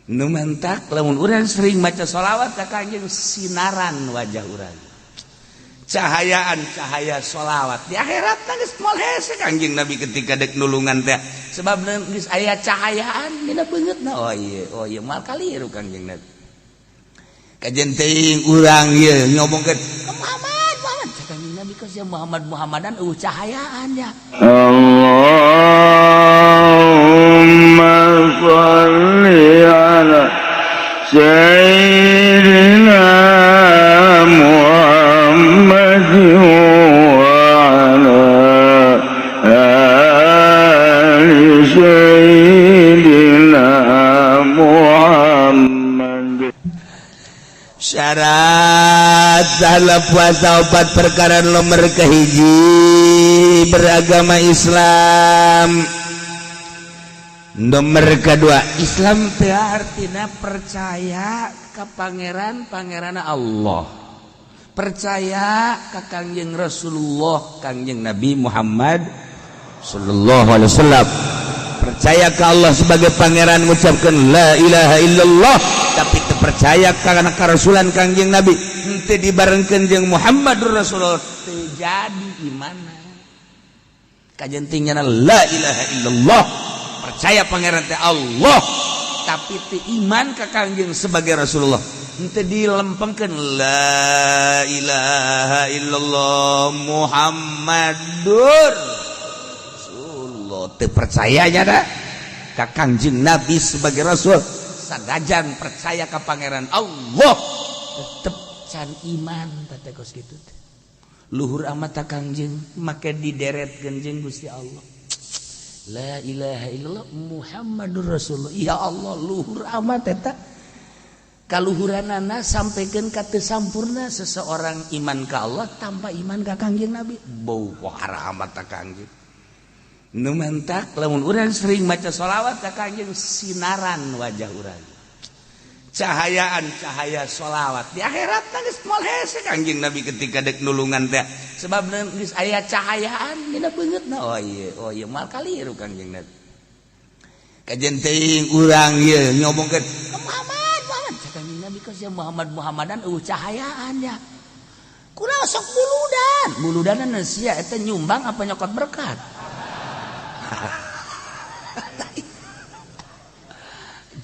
Nu mentak lamun urang sering maca sholawat ka Kanjeng, sinaran wajah urang, cahayaan cahaya sholawat. Di akhirat geus moal hese Kanjeng Nabi ketika dek nulungan teh, sebab geus aya cahayaan dina beungeutna. Oh iya, oh iya, moal kaliru Kanjeng Nabi. Kajen teuing urang ieu ngomongkeun Muhammad, Muhammad, cek Kanjeng Nabi, kos ya Muhammad Muhammadan eueuh cahayaan ya. اللهم صل على سيدنا محمد وعلى آل سيدنا محمد. Syarat dalam puasa opat perkara. Nomor kahiji, beragama Islam. Nomor kedua, Islam teh artinya percaya ke pangeran, pangeran Allah, percaya ke Kangjeng Rasulullah, Kangjeng Nabi Muhammad sallallahu alaihi wasallam. Percaya ke Allah sebagai pangeran, mengucapkan la ilaha illallah, tapi teu percaya karena kerasulan Kangjeng Nabi, henteu dibarengkeun jeung Muhammadur Rasulullah, teu jadi iman. Kajentingnya la ilaha illallah, percaya pangeran teh Allah, tapi teu iman ka Kangjeng sebagai Rasulullah, henteu dilempengkeun la ilaha illallah Muhammadur Rasulullah, teu percayanya dah ka Kangjeng Nabi sebagai Rasul. Sanajan percaya ka pangeran Allah, tetep can iman teh. Kos kitu teh luhur amat ta Kangjeng, make dideretkeun jeung Gusti Allah la ilaha illallah Muhammadur Rasulullah. Ya Allah, luhur amat eta kaluhuranana, sampaikan ka teu sampurna seseorang iman ka Allah tanpa iman ka Kangjeng Nabi. Bau pohara amat ta Kangjeng. Nu mentak lamun urang sering maca sholawat ka Kangjeng, sinaran wajah urang, cahayaan cahaya sholawat. Di akhirat geus moal hese Kangjeng Nabi ketika dek nulungan teh, sebab geus aya cahayaan dina beungeutna. Oh iya, oh iya, moal kaliru Kangjeng Nabi. Kajen teuing urang ieu ngomongkeun Muhammad, Muhammad, cek Kangjeng Nabi, kos ya Muhammad Muhammadan eueuh cahayaan ya. Kula sok buludan buludanan sia, eta nyumbang apa nyokot berkat?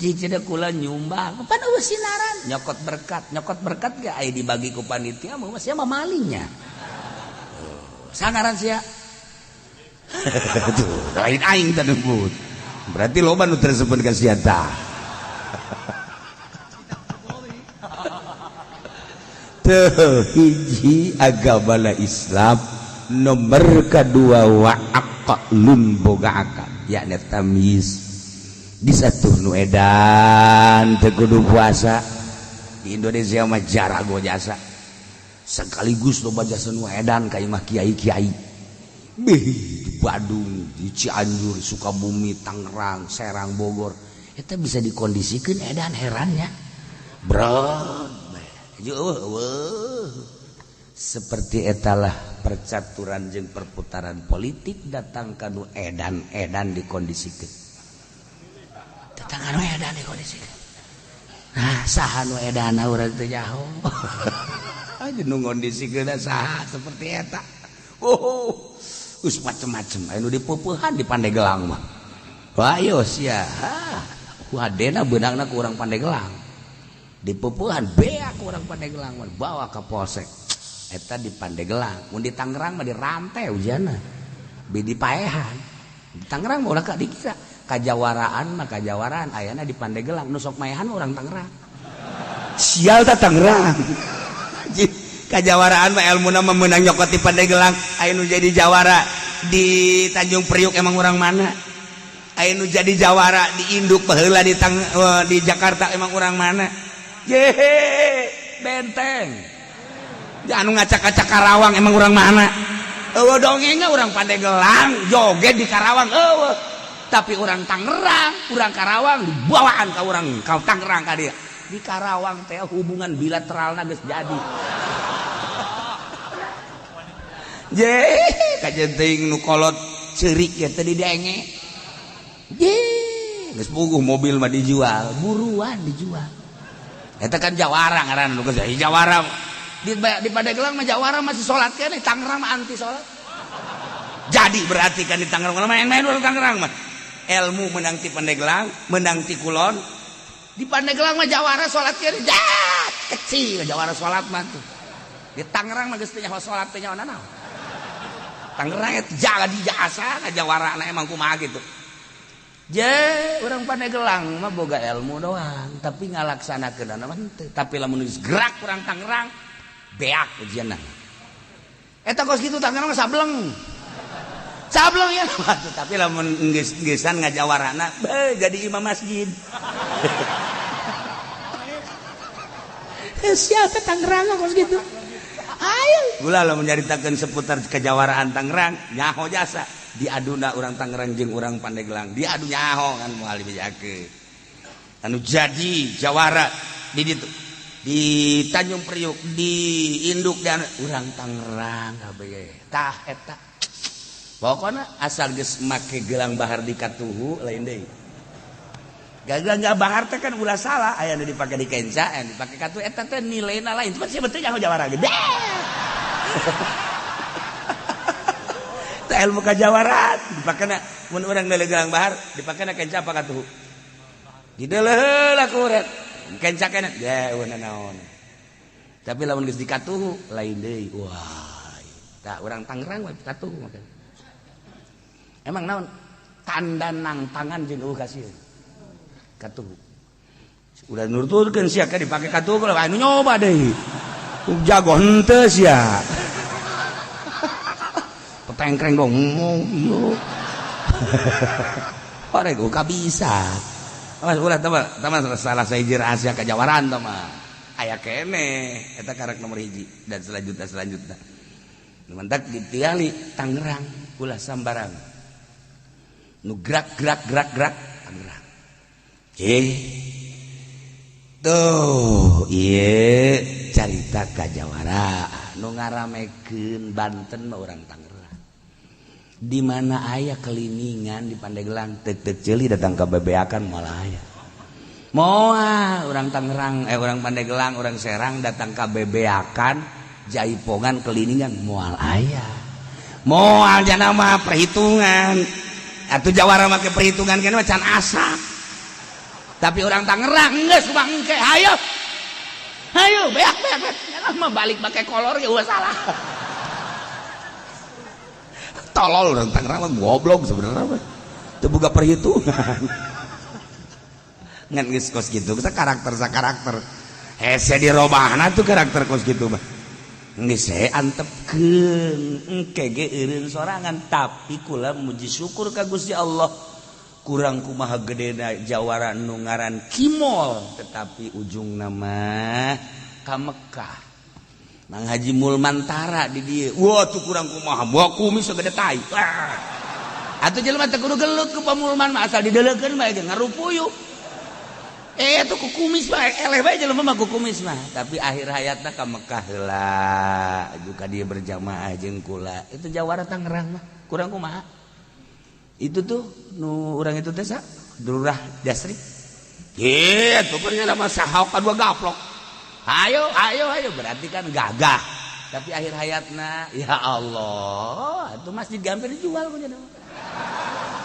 Cicida kula nyumbang pan eueuh sinaran, nyokot berkat, nyokot berkat ge aya dibagi ku panitia mah, sia mah malingnya sangaran sia. Tuh lain aing teh nyebut, berarti loba nu tersebut ka sia tah. Tuh, hiji agama Islam, nomor kedua wa aqlun, boga akal, yakni tamyiz. Di satu nu edan teu kudu puasa. Di Indonesia mah jarago jasa sekaligus, loba jasa nu edan ka imah kiai-kiai. Bih, di Bandung, di Cianjur, Sukabumi, Tangerang, Serang, Bogor, eta bisa dikondisikan edan. Herannya bro, seperti etalah percaturan jeung perputaran politik datang kanu edan-edan dikondisikan, datang kanu edan dikondisikan. Nah, saha nu edan, urang teu nyaho aja nu ngondisikeun saha seperti eta. Oh, geus macem-macem aya nu dipeupehan di Pandeglang mah. Ayo sia, hadena beunangna ku urang Pandeglang, dipeupehan beak ku urang Pandeglang mah, bawa ka polsek. Eta di Pandeglang. Mun di Tangerang mah dirantai ujana bi dipaehan. Di Tangerang mah ulah ka dikira kajawaraan mah, kajawaraan ayana di Pandeglang, nu sok maehan urang Tangerang. Sial ta Tangerang. Kajawaraan mah ilmuna mah meunang nyokot di Pandeglang. Aya nu jadi jawara di Tanjung Priuk emang urang mana? Aya nu jadi jawara di induk baheula di Jakarta emang urang mana? Jehe, benteng anu ngacak-ngacak Karawang emang urang mana? Eueuh dongengnya urang Pandeglang joget di Karawang, eueuh. Tapi urang Tangerang, urang Karawang dibawaan ka urang ka Tangerang ka dia di Karawang teh, hubungan bilateralna geus jadi. Je kajen teuing nu kolot ceurik ya teh didenge. Je Geus puguh mobil mah dijual, buruan dijual. Eta kan jawara ngaranna nu geus jawara. Di Pandeglang mah jawara masih salat keneh, Tangerang mah anti salat. Jadi berarti kan di Tangerang main-main urang Tangerang mah. Ilmu menang ti Pandeglang, menang ti Kulon. Di Pandeglang mah jawara salat keneh, kecil jawara salat mah tuh. Di Tangerang mah geus teu nyaho salat teh nyaho nanaon. Tangerang eta jaga di jasa jawara na emang kumaha gitu. Je urang Pandeglang mah boga ilmu doang, tapi ngalaksanakeunana mah henteu. Tapi lamun geus gerak urang Tangerang beak ujianna. Eta kos kitu Tangerang mah sableng. Sableng ya, tapi lamun geus-geusan ngajawarana beuh jadi imam masjid. Siapa Tangerang kos kitu? Ayo, gula lamun nyaritakeun seputar kejawaraan Tangerang, nyaho jasa diaduna urang Tangerang jeung urang Pandeglang, diadu nyaho kan moal dibejakeun. Anu jadi jawara di ditu di Tanjung Priuk, di induk dan urang Tangerang kabeh. Tah eta. Pokona asal geus make gelang bahar di katuhu lain deui. Gelang bahar teh kan ulah salah, aya nu dipake di kenca, aya nu dipake katuhu eta teh nilaina lain. Cuman sia betul nyaho jawara gede. Teh ilmu kajawaran dipakena mun urang deuleu gelang bahar dipakena kenca apa katuhu. Dideuleu heula ku urang. Kenca keneh ye eueuh naon. Tapi lamun geus dikatuhu lain deui. Wah. Tah urang Tangerang we katuhu make. Emang naon tanda nang tangan jeung eueuh kasieun. Katuhu. Udah nurturkeun sia ka dipake katuhu kalau anu nyoba deui. Jago henteu sia. Petengkreng dong ngomong ieu. Horeg ka bisa. Awas ulah tah mah salah sahiji rahasia kajawaraan tah mah. Aya keneh eta karak nomor hiji dan selanjutnya. Mantak ditiali Tangerang ulah sambarang. Nu gerak gerak gerak gerak Tangerang. Tuh ieu carita kajawara nu ngaramekeun Banten mah urang Tangerang. Di mana aya keliningan di Pandeglang tek-tek ceuli datang ka bebeakan moal aya. Moal urang Tangerang urang Pandeglang urang Serang datang ka bebeakan jaipongan keliningan moal aya. Moal jana mah perhitungan. Atuh jawara make perhitungan keneh mah can asa. Tapi orang Tangerang geus bangke, hayo. Hayo beak beak beak. Mah balik make kolor ya ulah salah. Tolol orang Tangerang mah goblok sebenarnya mah. Teu boga perhitungan. Ngan geus kos kitu, kita karakter sa karakter. Hese dirobahna tuh karakter kos kitu mah. Geus he antepkeun engke ge eureun sorangan, tapi kula muji syukur ka Gusti Allah. Kurang kumaha gedena jawara nu ngaran Kimol, tetapi ujung nama ka Mekah. Mang Haji Mulmantara di dieu. Wah tuh kurang kumaha, bawa kumis segede tai. Wah. Atuh jelema teh kudu gelut ku Pamulman mah asal dideleukeun bae ge ngarupuyuh. Tuh ku kumis mah eleh bae jelema mah ku kumis mah. Tapi akhir hayatna ka Mekah heula, juga dia berjamaah jeung kula. Itu jawara Tangerang mah, kurang kumaha. Itu tuh nu urang itu teh sa Durah Jasri. Tuh pernah nama sahau kadua gaplok. Ayo ayo ayo berarti kan gagah. Tapi akhir hayatna ya Allah, itu masjid hampir dijual punya.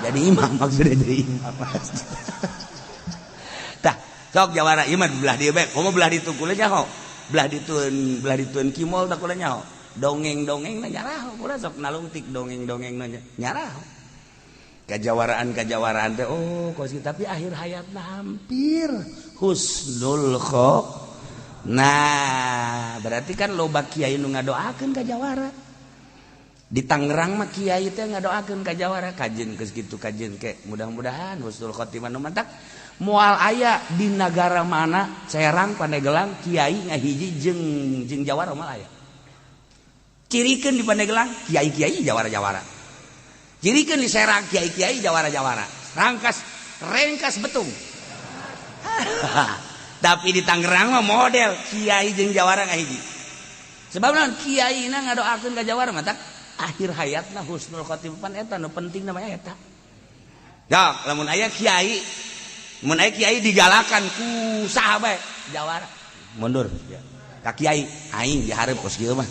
Jadi imam maksudnya jadi imam masjid. Tah, sok jawara ieu mah belah dieu bae. Komo belah ditu kula nyaho. Belah ditueun Kimol tah kula nyaho. Dongeng-dongeng na nyaraho kula sok nalungtik dongeng-dongeng na nyaraho. Kajawaraan-kajawaraan teh oh kos tapi akhir hayatna hampir husnul kho. Nah, berarti kan loba kiai nu ngadoakeun ka jawara. Di Tangerang mah kiai teh ngadoakeun ka jawara kajeun geus kitu kajeun ke mudah-mudahan husnul khotimah nu mantak moal aya di nagara mana Serang Pandeglang kiai ngahiji jeung jeung jawara moal aya. Cirikeun di Pandeglang kiai-kiai jawara-jawara. Cirikeun di Serang kiai-kiai jawara-jawara. Rangkas rengkas betung. Tapi di Tangerang mah model kiai jeung jawara ngahiji. Sebab naon kiai na ngadoakeun ka jawara mah akhir hayatna husnul khotimah pan eta nu penting namanya eta. Ya, lamun aya kiai Mun aya kiai digalakan ku saha bae jawara mundur ka kiai aing dihareup kos kieu mah.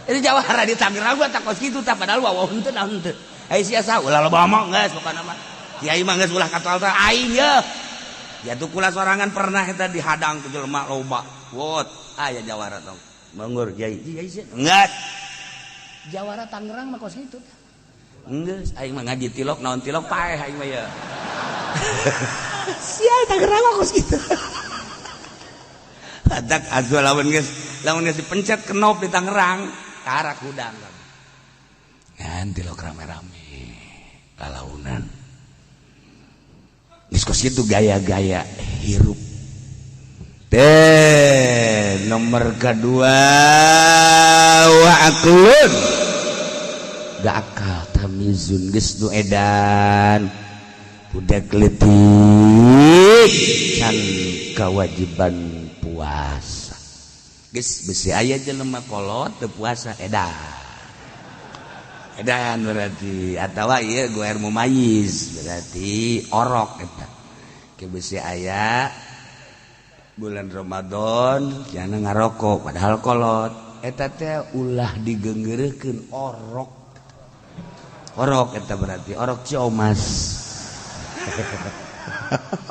Itu jawara di Tangerang gua tak kos kitu tah padahal wawa henteu naon henteu. Ai sia saha ulah loba omong geus pokona mah. Kiai mah geus ulah katoal teh aing ye. Ya tuh kula sorangan pernah eta dihadang ku jelema loba. Wot aya jawara tong. Manggur kiai. Kiai sia geus. Jawara Tangerang mah kos kitu tah. Geus aing mah ngaji tilok naon tilok paeh aing mah ye. Sial Tangerang mah kos kitu. Adak azul lawan geus lamun geus dipencet kenop di Tangerang karak hudang. Ngan tilok rame-rame lalaunan. Geus kos kitu gaya-gaya hirup. Teh nomor kedua wa aqlun. Da akal tamizun geus nu edan. Budak leutik can kewajiban puasa. Geus besi aya jelema kolot teu puasa edan. Edan berarti atawa ieu goer mumayyiz berarti orok eta. Ke besi aya bulan Ramadan jangan ngarokok padahal kolot eta teh ulah digenggeurekeun orok. Orok eta berarti orok Ciomas.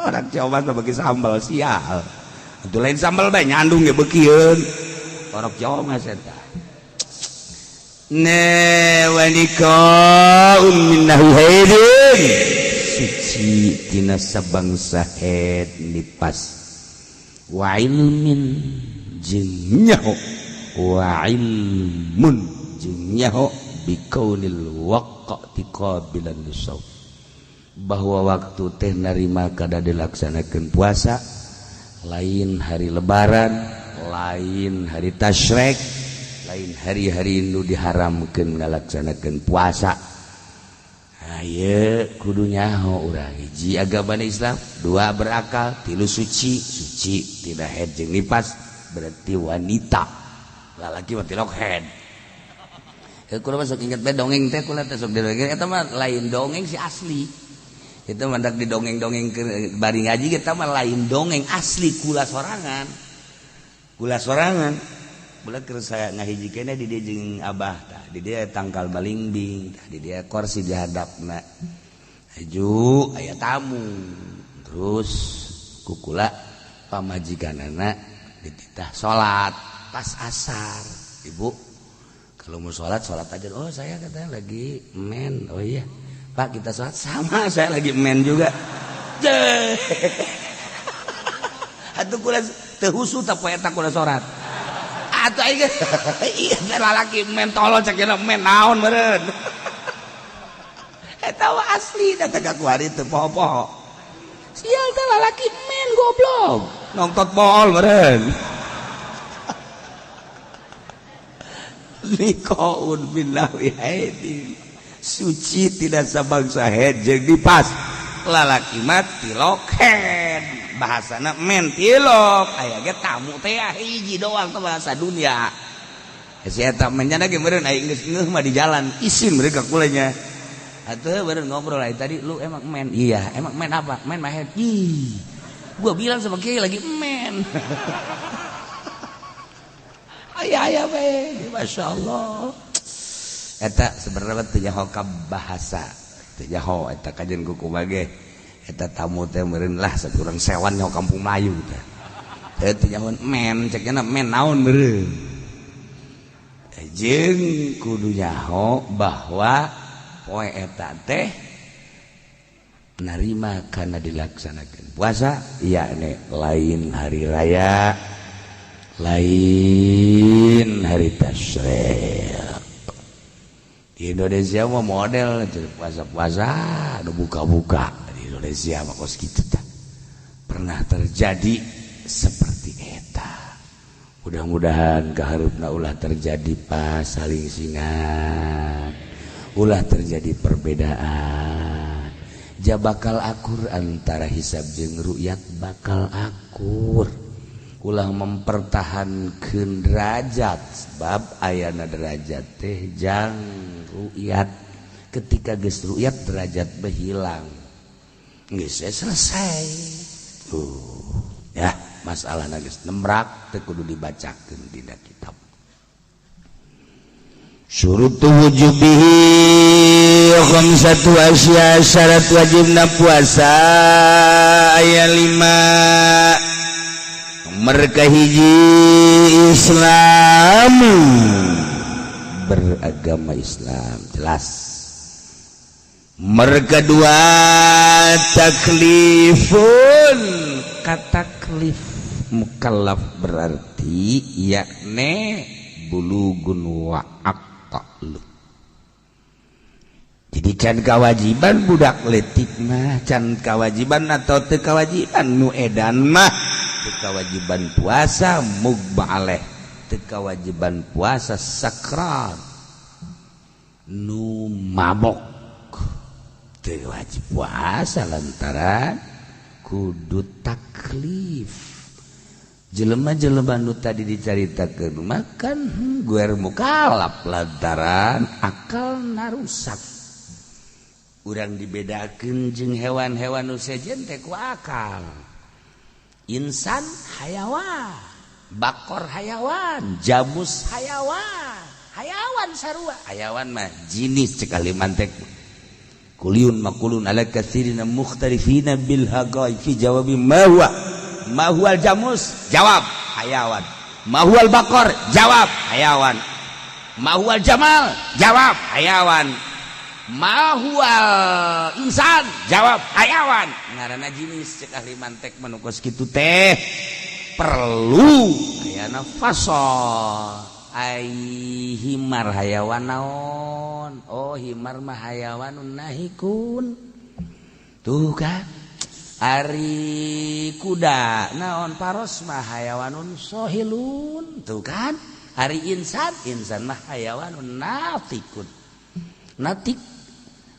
Orang Ciomas mah beuki sambal sial. Itu lain sambal bae nyandung ge beukieun. Orok Ciomas eta. Ne wanikaun min haidin suci tina sabangsa haid nipas wa ilmin jeung nyaho wa ilmun jeung nyaho bikaunil waqti qabilan lisaum bahwa waktu teh narima kada dilaksanakeun puasa lain hari lebaran lain hari tasyrik lain hari-hari nu diharamkeun ngalaksanakeun puasa. Ayo kudu nyaho urang hiji agama Islam, dua berakal, tilu suci, suci tidak haid jeung nipas berarti wanita. Lalaki mah tilok haid. Kula mah sok inget bae dongeng teh kula teh sok didongeng eta mah lain dongeng si asli. Itu mandak didongeng-dongeng bari ngaji kita mah lain dongeng asli kula sorangan. Kula sorangan. Kula keur saya ngahiji keneh di dieu jeung abah tah, di dieu tangkal balingbing tah, di dieu kursi di hadapna. Haju aya tamu. Terus kukula pamajikanana dititah salat pas asar. Ibu kalau mau sholat, sholat aja. Oh saya katanya lagi men. Oh iya Pak kita sholat sama, saya lagi men juga. Atuh kula teu husu tah poe eta kula sholat. Atuh aing iya lalaki men tolol cek men naon meureun. Eta mah asli da teh kuari teu poho-poho. Sial teh lalaki men goblok. Nongtot bol meureun. Nikaun billahi haidin. Suci tidak sabangsa haid jeung dipas. Lalaki mah tilok haid. Bahasana men tilok. Aya ge tamu teh hiji doang teh bahasa dunia. Si eta menyana ge meureun aing geus ngeuh mah di jalan isin mereka kulanya. Atuh meureun ngobrol ai tadi lu emang men. Iya, emang men apa? Men mah haid. Ih. Gua bilang sama kiai lagi men. Aya-aya we, masyaallah. Eta sebenarnya teu nyaho ka bahasa. Teu nyaho eta kajian ku kumaha ge. Eta tamu teh meureun lah sakurang sewan nyaho kampung Melayu teh. Teu teu nyaho men cek nya men naon meureun. Jeung kudu nyaho bahwa poe eta teh narima kana dilaksanakeun puasa yakni lain hari raya lain hari tasyrik. Di Indonesia mah model puasa-puasa udah buka-buka. Di Indonesia mah kos kitu tah. Pernah terjadi seperti eta. Mudah-mudahan kahareupna ulah terjadi pas saling singan, ulah terjadi perbedaan. Ja bakal akur antara hisab jeung ru'yat bakal akur. Ulah mempertahankan derajat sebab ayana derajat teh jang ru'yat. Ketika geus ru'yat derajat behilang. Geus selesai tuh ya, masalah geus nemrak, teu kudu dibacakeun dina kitab. Syurutu wujubihi khamsatu asya. Syarat wajibna puasa aya lima. Mereka hiji, Islam, beragama Islam, jelas. Mereka dua, taklifun, kataklif mukallaf, berarti yakni bulugun wa aqlu. Jadi can kewajiban budak letik mah, can kewajiban atau teu kewajiban. Nu edan mah teu kewajiban puasa mugma alaih, teu kewajiban puasa sakral, nu mabok teu wajib puasa, lantaran kudu taklif. Jelema-jelema nu tadi dicaritakeun makan guer mukalaf lantaran akal rusak. Urang dibedakeun jeung hewan-hewan nu sejen teh ku akal. Insan hayawan, bakor hayawan, jamus hayawan, hayawan sarua. Hayawan mah jinis cek mantek. Kuliyun makulun ala katsirina mukhtalifina bil haqai fi jawabi ma huwa. Ma huwal jamus? Jawab, hayawan. Ma huwal bakor? Jawab, hayawan. Ma huwal jamal? Jawab, hayawan. Ma huwal insan? Jawab, hayawan. Ngaranna jinis cek ahli mantek. Manukos kitu teh perlu ayana fasol. Ai himar hayawan naon? Oh, himar mah hayawan nahikun, tuh kan. Ari kuda naon? Paros mah hayawanun sohilun, tuh kan. Ari insan, insan mah hayawanun natikun, natik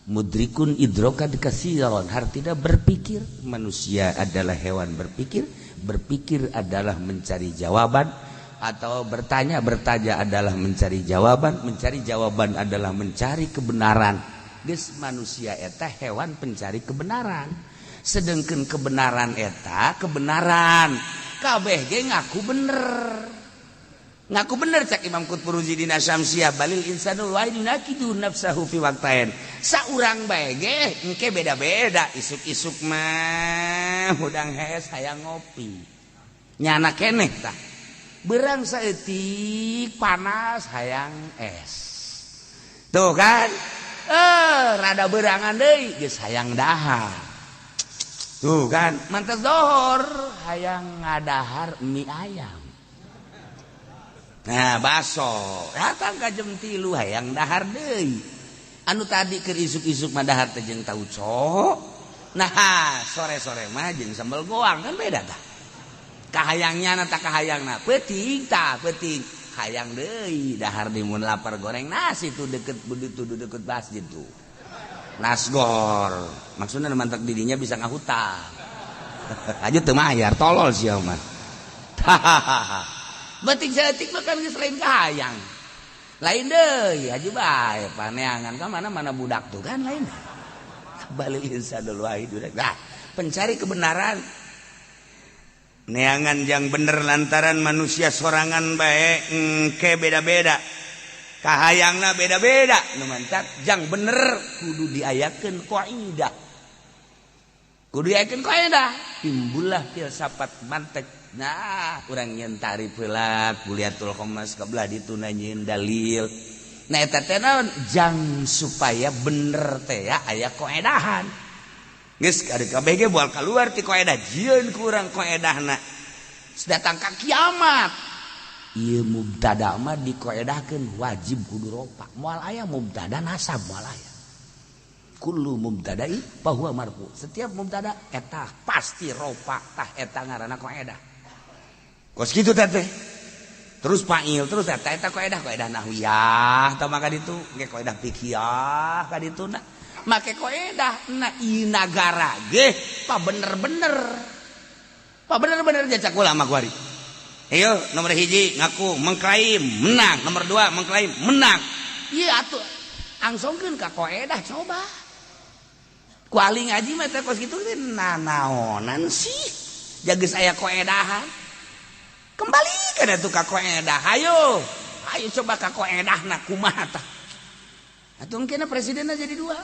mudrikun idrokan kasiron, hartina berpikir. Manusia adalah hewan berpikir. Berpikir adalah mencari jawaban atau bertanya. Bertanya adalah mencari jawaban. Mencari jawaban adalah mencari kebenaran. Geus, manusia eta hewan pencari kebenaran. Sedangkan kebenaran eta kebenaran kabeh ge ngaku bener, ngaku bener. Cak Imam Qutb dina Syamsiah, balil insanul wahid yunakidu nafsahu fi waqtain. Saurang bae ge engke beda-beda. Isuk-isuk mah hudang hees, hayang ngopi, nyana keneh tah. Berang saeutik panas, hayang es, tuh kan. Eh, rada berangan deui, geus hayang dahar, tuh kan. Mantas dohor, hayang ngadahar mie ayam, nah baso. Datang ka jam 3, hayang dahar deui. Anu tadi keur isuk-isuk mah dahar teh jeung tauco, nah sore-sore mah jeung sambal goang, kan beda tah kahayangnya. Na tak kahayangna peuting tah, peuting hayang deui dahar di mun lapar goreng nasi tuh, deket begitu, deket masjid tuh nasgor. Maksudnya mantak didinya bisa ngahutang aja, teu mayar, tolol sia mah. Batik saeutik mah kan geus lain kahayang, lain deui, haji bae paneangan ka mana-mana budak tuh kan, lain. Balil insanul wahid, nah pencari kebenaran, neangan yang bener, lantaran manusia sorangan bae engke beda-beda kahayangna, beda-beda. Nu mantak jang bener kudu diayakeun kaidah, kudu diayakeun kaidah, timbullah filsafat mantek. Nah, urang nyeun tarif heula kuliatul khomas, kabelah dituna nyieun dalil. Nah, eta teh naon? Jang supaya bener teh ya aya koedahan. Geus ari kabeh ge moal keluar ti koedah, jieun ku urang koedahna. Datang ka kiamat ieu mubtada mah dikoedahkeun wajib kudu ropa, moal aya mubtada nasab, moal aya. Kullu mubtada'i fahuwa marfu, setiap mubtada eta pasti ropa. Tah, eta ngaranna koedah. Kos kitu teh terus fa'il terus eta, eta koedah, koedah nahwiyah tah. Maka ditu ge koedah fikih ka ditu. Nah, make koedah na ieu nagara ge pa bener-bener, pa bener-bener jacak ulama kuari. Ayo, nomor hiji ngaku mengklaim menang, nomor dua mengklaim menang. Iya atuh, angsongkeun ka koedah coba. Ku ahli ngaji mah teh kos kitu teh nanaonan sih. Jageus aya koedahan. Kembali kana tuh ka koedah. Hayo. Ayo coba ka koedahna kumaha tah. Atuh engkena presidenna jadi dua.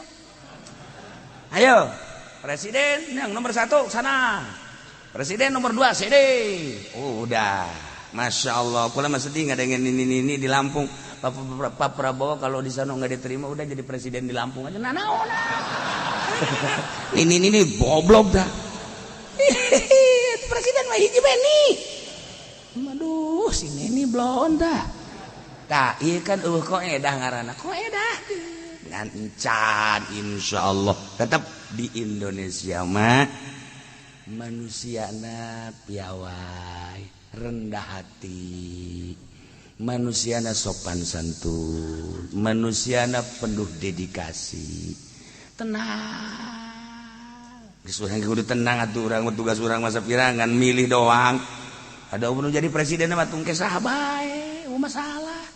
Ayo, presiden yang nomor 1 sana. Presiden nomor 2 CD. Oh, udah. Masya Allah, kula mah sedih ngadengin ini di Lampung. Pak Prabowo kalau di sana nggak diterima udah jadi presiden di Lampung aja. Nah, nah, ini goblok dah. Presiden mah hiji bae nih. Aduh, si Neni blon dah. Tah, ieu kan eueuh koedah ngaranna. Koedah. Ngan encan insyaallah tetap di Indonesia mah manusiana piawai, rendah hati, manusiana sopan santun, manusiana penuh dedikasi, tenang. Geus urang kudu tenang atuh urang tugas urang masa pirangan milih doang. Ada umur jadi presiden mah tungke saha bae, masalah.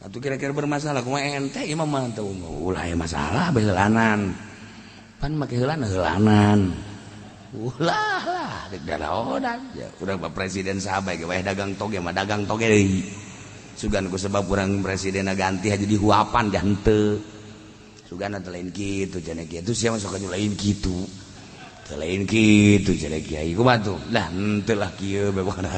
Atuh kira-kira bermasalah kumaha ente ieu mah teu ulah masalah bae heulanan. Pan make heulana heulanan. Ulah lah dek daraonan. Ya urang Pak Presiden saha bae ge wae dagang toge mah dagang toge deui. Sugan ku sebab urang presidenna ganti aja dihuapan dah henteu. Sugan teh lain kitu cenah kitu sia mah sok lain kitu. Teu lain kitu cenah kiai kumaha tuh? Lah henteu lah kieu bae pokona.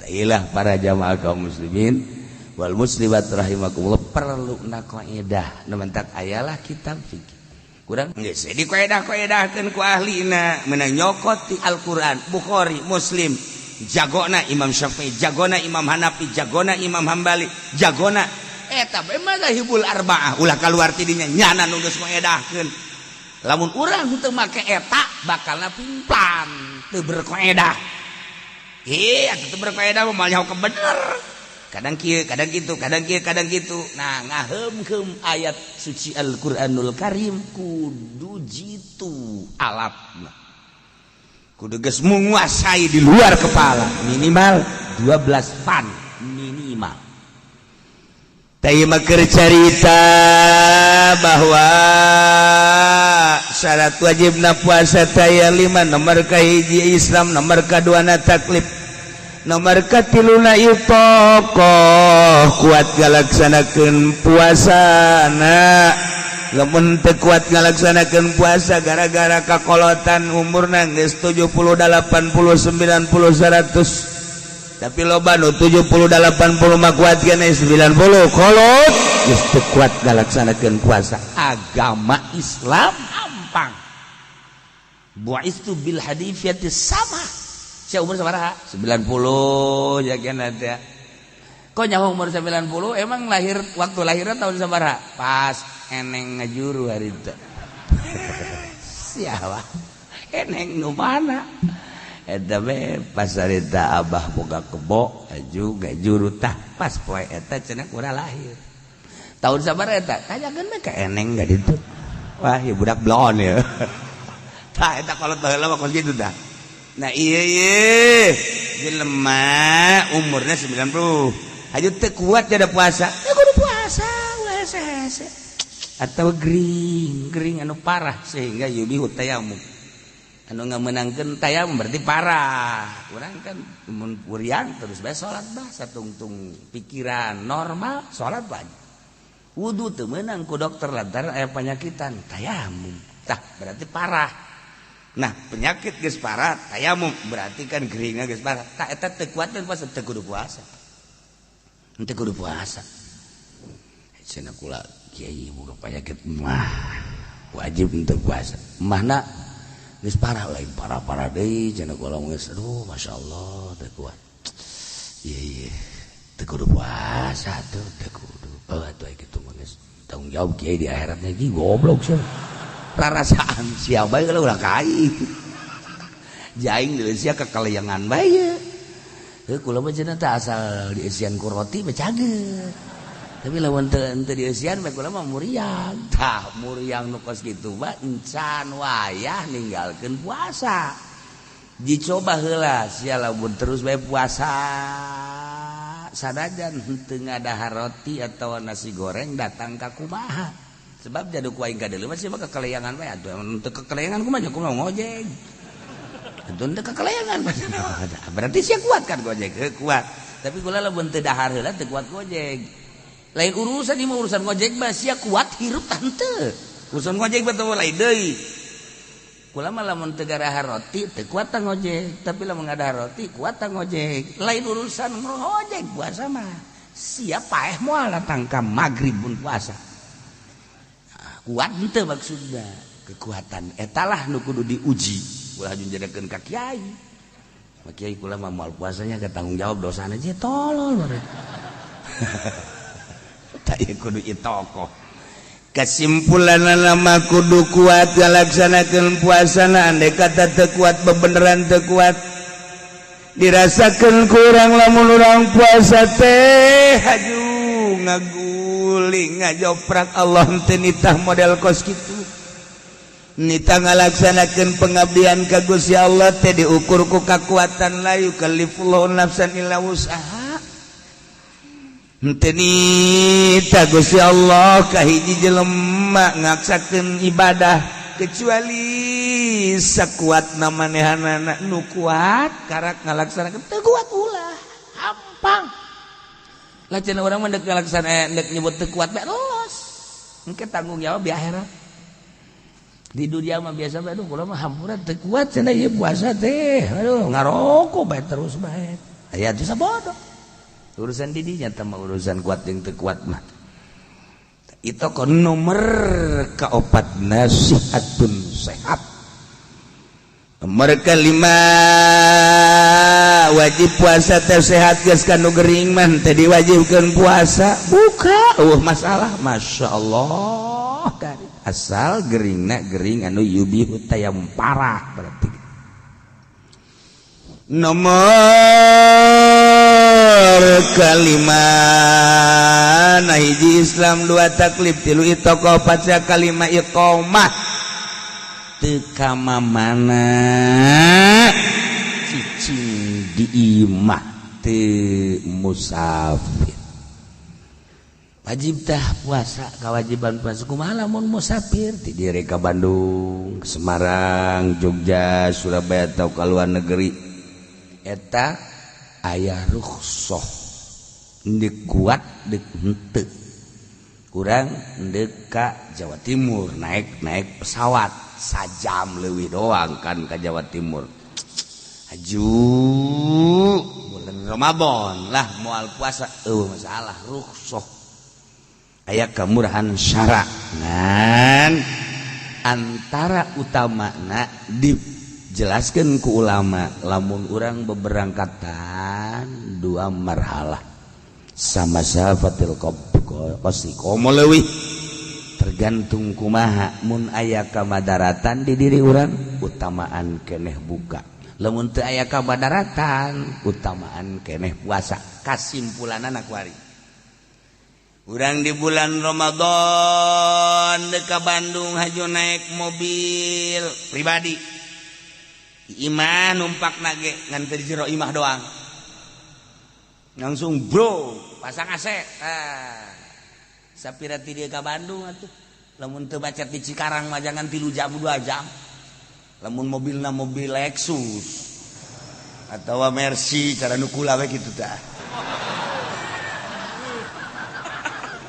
Tailah para jamaah kaum muslimin wal muslimat rahimakumullah perlu na kaidah nu mentak ayalah kitab fikih. Kurang geus di kaidah-kaidahkeun ku ahlina menang nyokot ti Al-Qur'an, Bukhari, Muslim, jagona Imam Syafi'i, jagona Imam Hanafi, jagona Imam Hambali, jagona eta bae mazahibul arba'ah ulah kaluar ti dinya nyana nu geus ngaedahkeun. Lamun urang teu make eta bakalna pimplan teu berkaedah. Ih, atuh teu berkaedah mah moal nyaho kebener. Kadang kieu, kadang kitu, kadang kieu, kadang kitu. Nah, ngaheumkeum ayat suci Al-Qur'anul Karim kudu jitu alatna. Kudu geus menguasai di luar kepala minimal 12 fan minimal. Tadi mah keur carita bahwa syarat wajibna puasa taya 5, nomor kahiji Islam, nomor kaduana taklif, nomor katiluna itoqoh kuat ngalaksanakeun puasana. Lamun teu kuat ngalaksanakeun puasa gara-gara kakolotan umurna geus 70 80 90 100, tapi loba nu 70 80 mah kuat keneh, 90 kolot geus teu kuat ngalaksanakeun puasa. Agama Islam ampang bu'istu bil hanifiyati sama. Sia umur sabaraha? 90 ya kena teh. Kok nyaho umur 90? Emang lahir waktu lahirnya tahun sabaraha? Pas eneng ngajuru hari itu. Siapa? Eneng nu mana? Eta we pas harita abah boga kebo aju ngajuru tah pas poe eta cenah kurang lahir. Tahun sabaraha eta? Tanyakeun we ka eneng ga ditu. Wah, ya budak blon ya. Tah eta kolot baheula mah kos kitu tah. Nah iya iya jelema umurnya 90 aja teu kuat jadi puasa ya kudu puasa ulah hese-hese atau gering gering anu parah sehingga yubihu tayamum anu ngamenangkeun tayamum berarti parah. Urang kan mun muriang terus bae salat bah satungtung pikiran normal salat bae. Wudu teu meunang ku dokter lantaran aya panyakitan tayamum tah berarti parah. Nah, penyakit geus parah, tayamum berarti kan geringna geus parah. Tah eta teu kuat dan puasa teu kudu puasa. Teu kudu puasa. Cenah kula kiai boga penyakit mah wajib teu puasa. Mahna geus parah lain parah-parah deui cenah kula geus aduh masyaallah teu kuat. Ieu ieu teu kudu puasa tuh teu kudu. Oh atuh kitu mah geus tanggung jawab kiai di akhiratnya gi goblok sia. Rarasaan sia bae kalau ulah kai. Jaing di sia kekaleyangan bae. Heuh kula mah cenah teh asal dieusian ku roti mah cager. Tapi lamun teu teu dieusian bae kula mah muriang. Tah muriang nu kos kitu mah encan wayah ninggalkeun puasa. Dicoba heula sia lamun terus bae puasa sanajan henteu ngadahar roti atau nasi goreng datang ka kumaha. Sebab jadu ku aing ka deuleu mah sia mah kekeleyangan we atuh. Teu kekeleyangan kumaha kumaha ngojek. Atuh teu kekeleyangan. Berarti sia kuat kan gojek? Heuh kuat. Tapi kula lamun teu dahar heula teu kuat gojek. Lain urusan ieu mah urusan gojek mah sia kuat hirup tah henteu. Urusan gojek mah teu lain deui. Kula mah lamun teu garahar roti teu kuat tah ngojek, tapi lamun ngadahar roti kuat tah ngojek. Lain urusan ngojek puasa mah. Sia paeh moal datang ka magrib mun puasa. Kuat henteu maksudna. Kekuatan etalah nu kudu diuji. Ulah jadikan ka kiai. Ma kiai kula mah moal puasanya ke tanggung jawab dosana aja tolol bare. Tak ieu kudu itokoh. Kesimpulan mah kudu kuat ngalaksanakeun puasana, andai kata teu kuat bebeneran teu kuat dirasakeun kurang lamun urang puasa teh haju ngaguling ngajoprak Allah teu nitah model kos kitu. Nitah ngalaksanakeun pengabdian ka Gusti Allah teh diukur ku kakuatan, la yukallifullahu nafsan illa wus'aha. Henteu nitah Gusti Allah ka hiji jelema ngaksakeun ibadah kecuali sakuatna manehanana. Nu kuat karak ngalaksanakeun, teu kuat ulah hampang lah. Cenah urang mah deuk ngalaksana, deuk nyebut teu kuat bae los, engke tanggung jawab di akhirat. Di dunia mah biasa bae, aduh kula mah hampura teu kuat cenah ieu puasa teh, aduh ngarokok bae terus bae. Aya teh sabodoh urusan di dinya teh mah, urusan kuat jeung teu kuat mah. Itu kon nomor kaopat, nasihatun sehat. Nomor kelima, wajib puasa teh sehat. Geus kanu gering mah teh diwajibkeun puasa, buka eueuh masalah, Masya Allah, asal geringna gering anu yubihu tayam parah. Berarti nomor kelima, nah hiji Islam, dua taklif, tilu itokoh, opat kalima iqomah. Teu kamamana cicing di imah teu musafir wajib tah puasa. Kewajiban puasa kumaha lamun musafir ti dire ka Bandung, Semarang, Jogja, Surabaya atau ka luar negeri? Eta aya rukhsah, deuk kuat deuk henteu. Kurang deuk ka Jawa Timur, naik naik pesawat sajam leuwih doang kan ka Jawa Timur, haju bulan Ramadan lah moal puasa, eueuh masalah, rukhsah, aya kemurahan syara. Ngan antara utamana dijelaskan ku ulama, lamun urang beberangkatan dua marhalah sama safatil qasri komo leuwih, tergantung kumaha. Mun aya kamadaratan di diri urang, utamaan keneh buka. Lamun teu aya kamadaratan, utamaan keneh puasa. Kasimpulanana kuari, urang di bulan Ramadan deka Bandung, haju naik mobil pribadi, imah numpak nage ngan teu di jero imah doang, langsung bro pasang AC. Ah, sapira ti dieu ka Bandung atuh lamun teu macet di Cikarang mah jangan 3 jam, 2 jam, lamun mobilna mobil Lexus atau Mercy cara nu kula we kitu tah.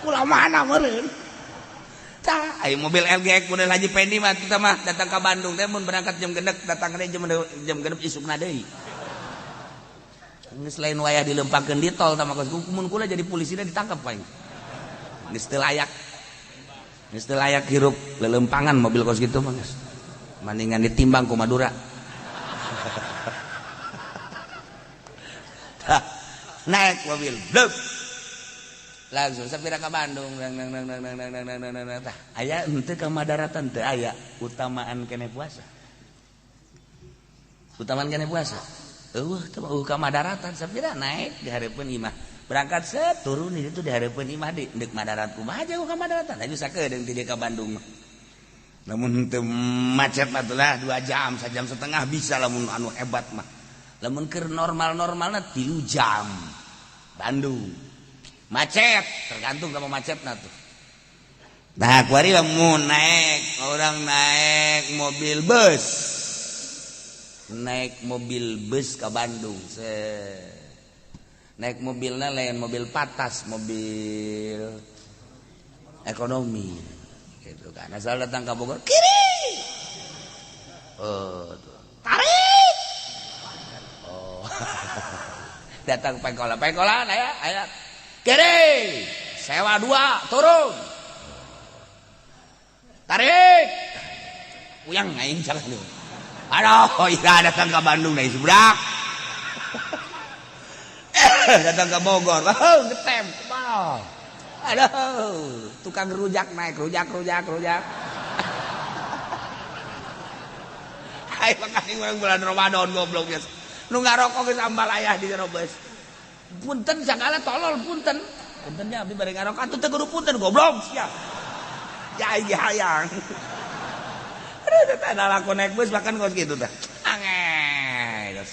Kula mana meureun tah aya mobil LG model Haji Pendi mah kita mah datang ke Bandung teh mun berangkat jam 6, datang deui jam jam 6 isukna deui. Geus lain wayah dilempangkeun di tol tah mah. Mun kula jadi polisi ditangkap paling. Geus teu layak, geus teu layak hirup lelempangan mobil kos kitu mah, geus mendingan ditimbang ku Madura. Tah, naik mobil blub langsung sapira ka Bandung, nang nang nang nang nang nang nang nang nang. Tah, aya henteu kamadaratan? Teu aya, utamaan kene puasa, utamaan kene puasa. Eueuh teu eueuh kamadaratan. Sapira naik di hareupeun imah, berangkat set, turun di ditu di hareupeun imah di deuk madarat kumaha jauh kamadaratan, aju sakedeung ti dieu ka Bandung mah lamun teu macet mah lah 2 jam, sajam setengah bisa lamun anu hebat mah. Lamun keur normal-normalna 3 jam Bandung, macet tergantung sama macetna tuh. Nah, kuari lamun naik orang naik mobil bus. Naik mobil bus ke Bandung. Se naik mobilnya lain mobil patas, mobil ekonomi gitu kan. Asal datang ke Bogor, kiri. Oh, tuh. Tarik. Oh. Datang pengkolan, pengkolan aya, aya. Kiri. Sewa dua, turun. Tarik. Puyang aing salah lu. Aduh, iya datang ke Bandung nih subrak. Datang ke Bogor, oh, ngetem. Aduh, tukang rujak naik, rujak, rujak, rujak. Ayo makasih orang bulan Ramadan goblok geus. Nu ngarokok geus ambal ayah di jero bus. Punten sagala tolol punten. Puntennya abdi bari ngarokok atuh teu kudu punten goblok sia. Ya aing hayang. Aduh, teh laku naik bus bahkan kos kitu teh. Ange.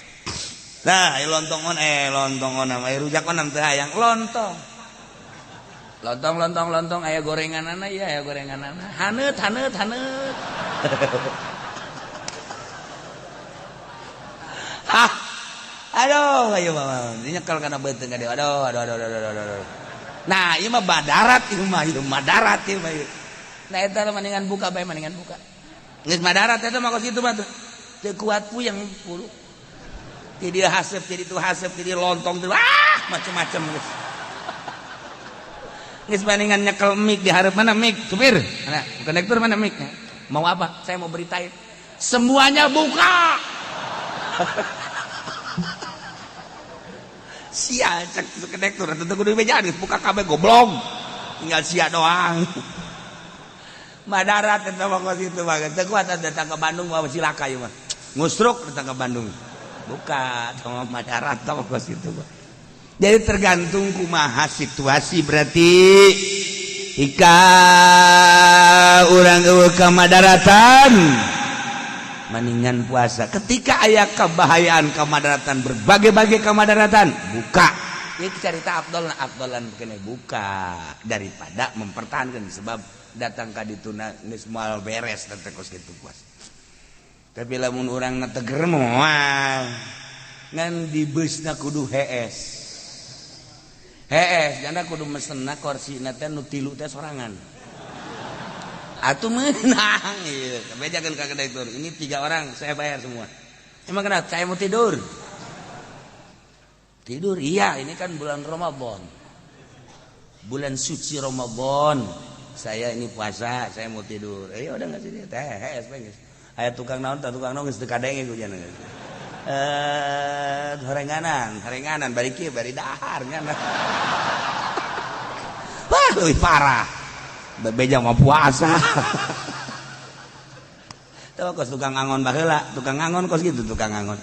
Nah, lontong on lontong on aya rujak on teu hayang lontong. Lontong lontong lontong aya gorenganana ieu aya gorenganana. Haneut haneut haneut. Hah. Aduh, ayo mama. Nyekel kana beuteung ka dieu. Aduh, aduh, aduh, aduh, aduh. Nah, ieu mah badarat ieu mah, ieu madarat ieu mah. Nah, eta mendingan buka bae, mendingan buka. Geus madarat eta mah kos kitu mah tuh. Teu kuat puyeng bulu. Ti dieu haseup, ti ditu haseup, ti dieu lontong, ti ah macem-macem geus. Geus mendingan nyekel mic di hareup mana mic, supir. Mana? Kondektur mana mic? Mau apa? Saya mau beritain. Semuanya buka. Sia cek kondektur atuh kudu bejaan geus buka kabeh goblok. Tinggal sia doang. Madarat eta mah kos kitu mah. Teu kuat datang ke Bandung mah cilaka ieu mah. Ngusruk datang ke Bandung. Buka sama madarat sama kos kitu mah. Jadi tergantung kumaha situasi berarti ika urang eueuh ka madaratan mendingan puasa. Ketika aya kebahayaan kemadaratan berbagai-bagai kemadaratan buka. Ieu carita afdol afdolan kene buka daripada mempertahankan sebab datang ka dituna geus moal beres teh kos kitu puasa. Tapi lamun urang na teger moal ngan di beusna kudu hees. Hees, janda kudu mesenna korsina teh nu tilu teh sorangan. Atuh meunang ieu. Bejakeun ka kondektur, ini 3 orang saya bayar semua. Emang kenapa? Saya mau tidur. Tidur? Iya, ini kan bulan Ramadan. Bulan suci Ramadan. Saya ini puasa, saya mau tidur. Eh udah enggak sih teh, hees geus. Aya tukang naon, tukang naon geus teu kadenge ku jan. Horenganan, horenganan bari kieu bari dahar nya. Wah, leuwih parah. Bebeja mah puasa. Tahu kos tukang angon baheula, tukang angon kos gitu tukang angon.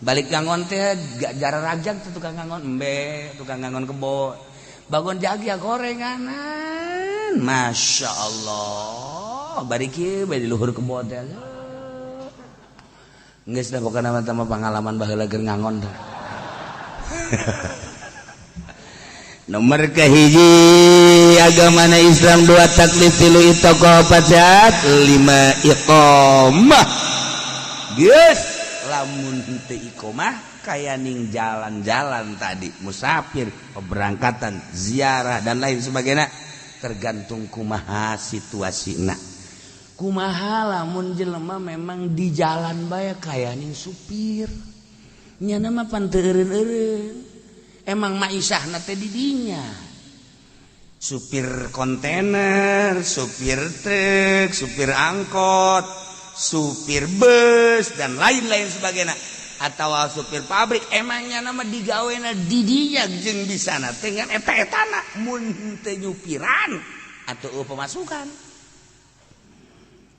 Balik ngangon teh jara rajag tuh tukang angon embe, tukang angon kebo. Bangun jagi ya gorenganan. Masya Allah. Bari kieu bae di luhur kebo teh. Geus dah pokona mah pengalaman baheula keur ngangon teh. Nomor kahiji agamana Islam 2 taklif 3 itoqah 4 5 iqamah. Geus lamun teu iqamah kaya ning jalan-jalan tadi musafir, keberangkatan, ziarah dan lain sebagainya tergantung kumaha situasina. Kumaha lamun jelema memang di jalan bae kaya ning supir. Nyana mah pan teu eureun-eureun. Emang maisahna teh di dinya. Supir kontainer, supir truk, supir angkot, supir bus dan lain-lain sebagainya atau supir pabrik emangnya nama digawena di dinya jeung bisana teh ngan eta-etana mun teu nyupiran atau pemasukan.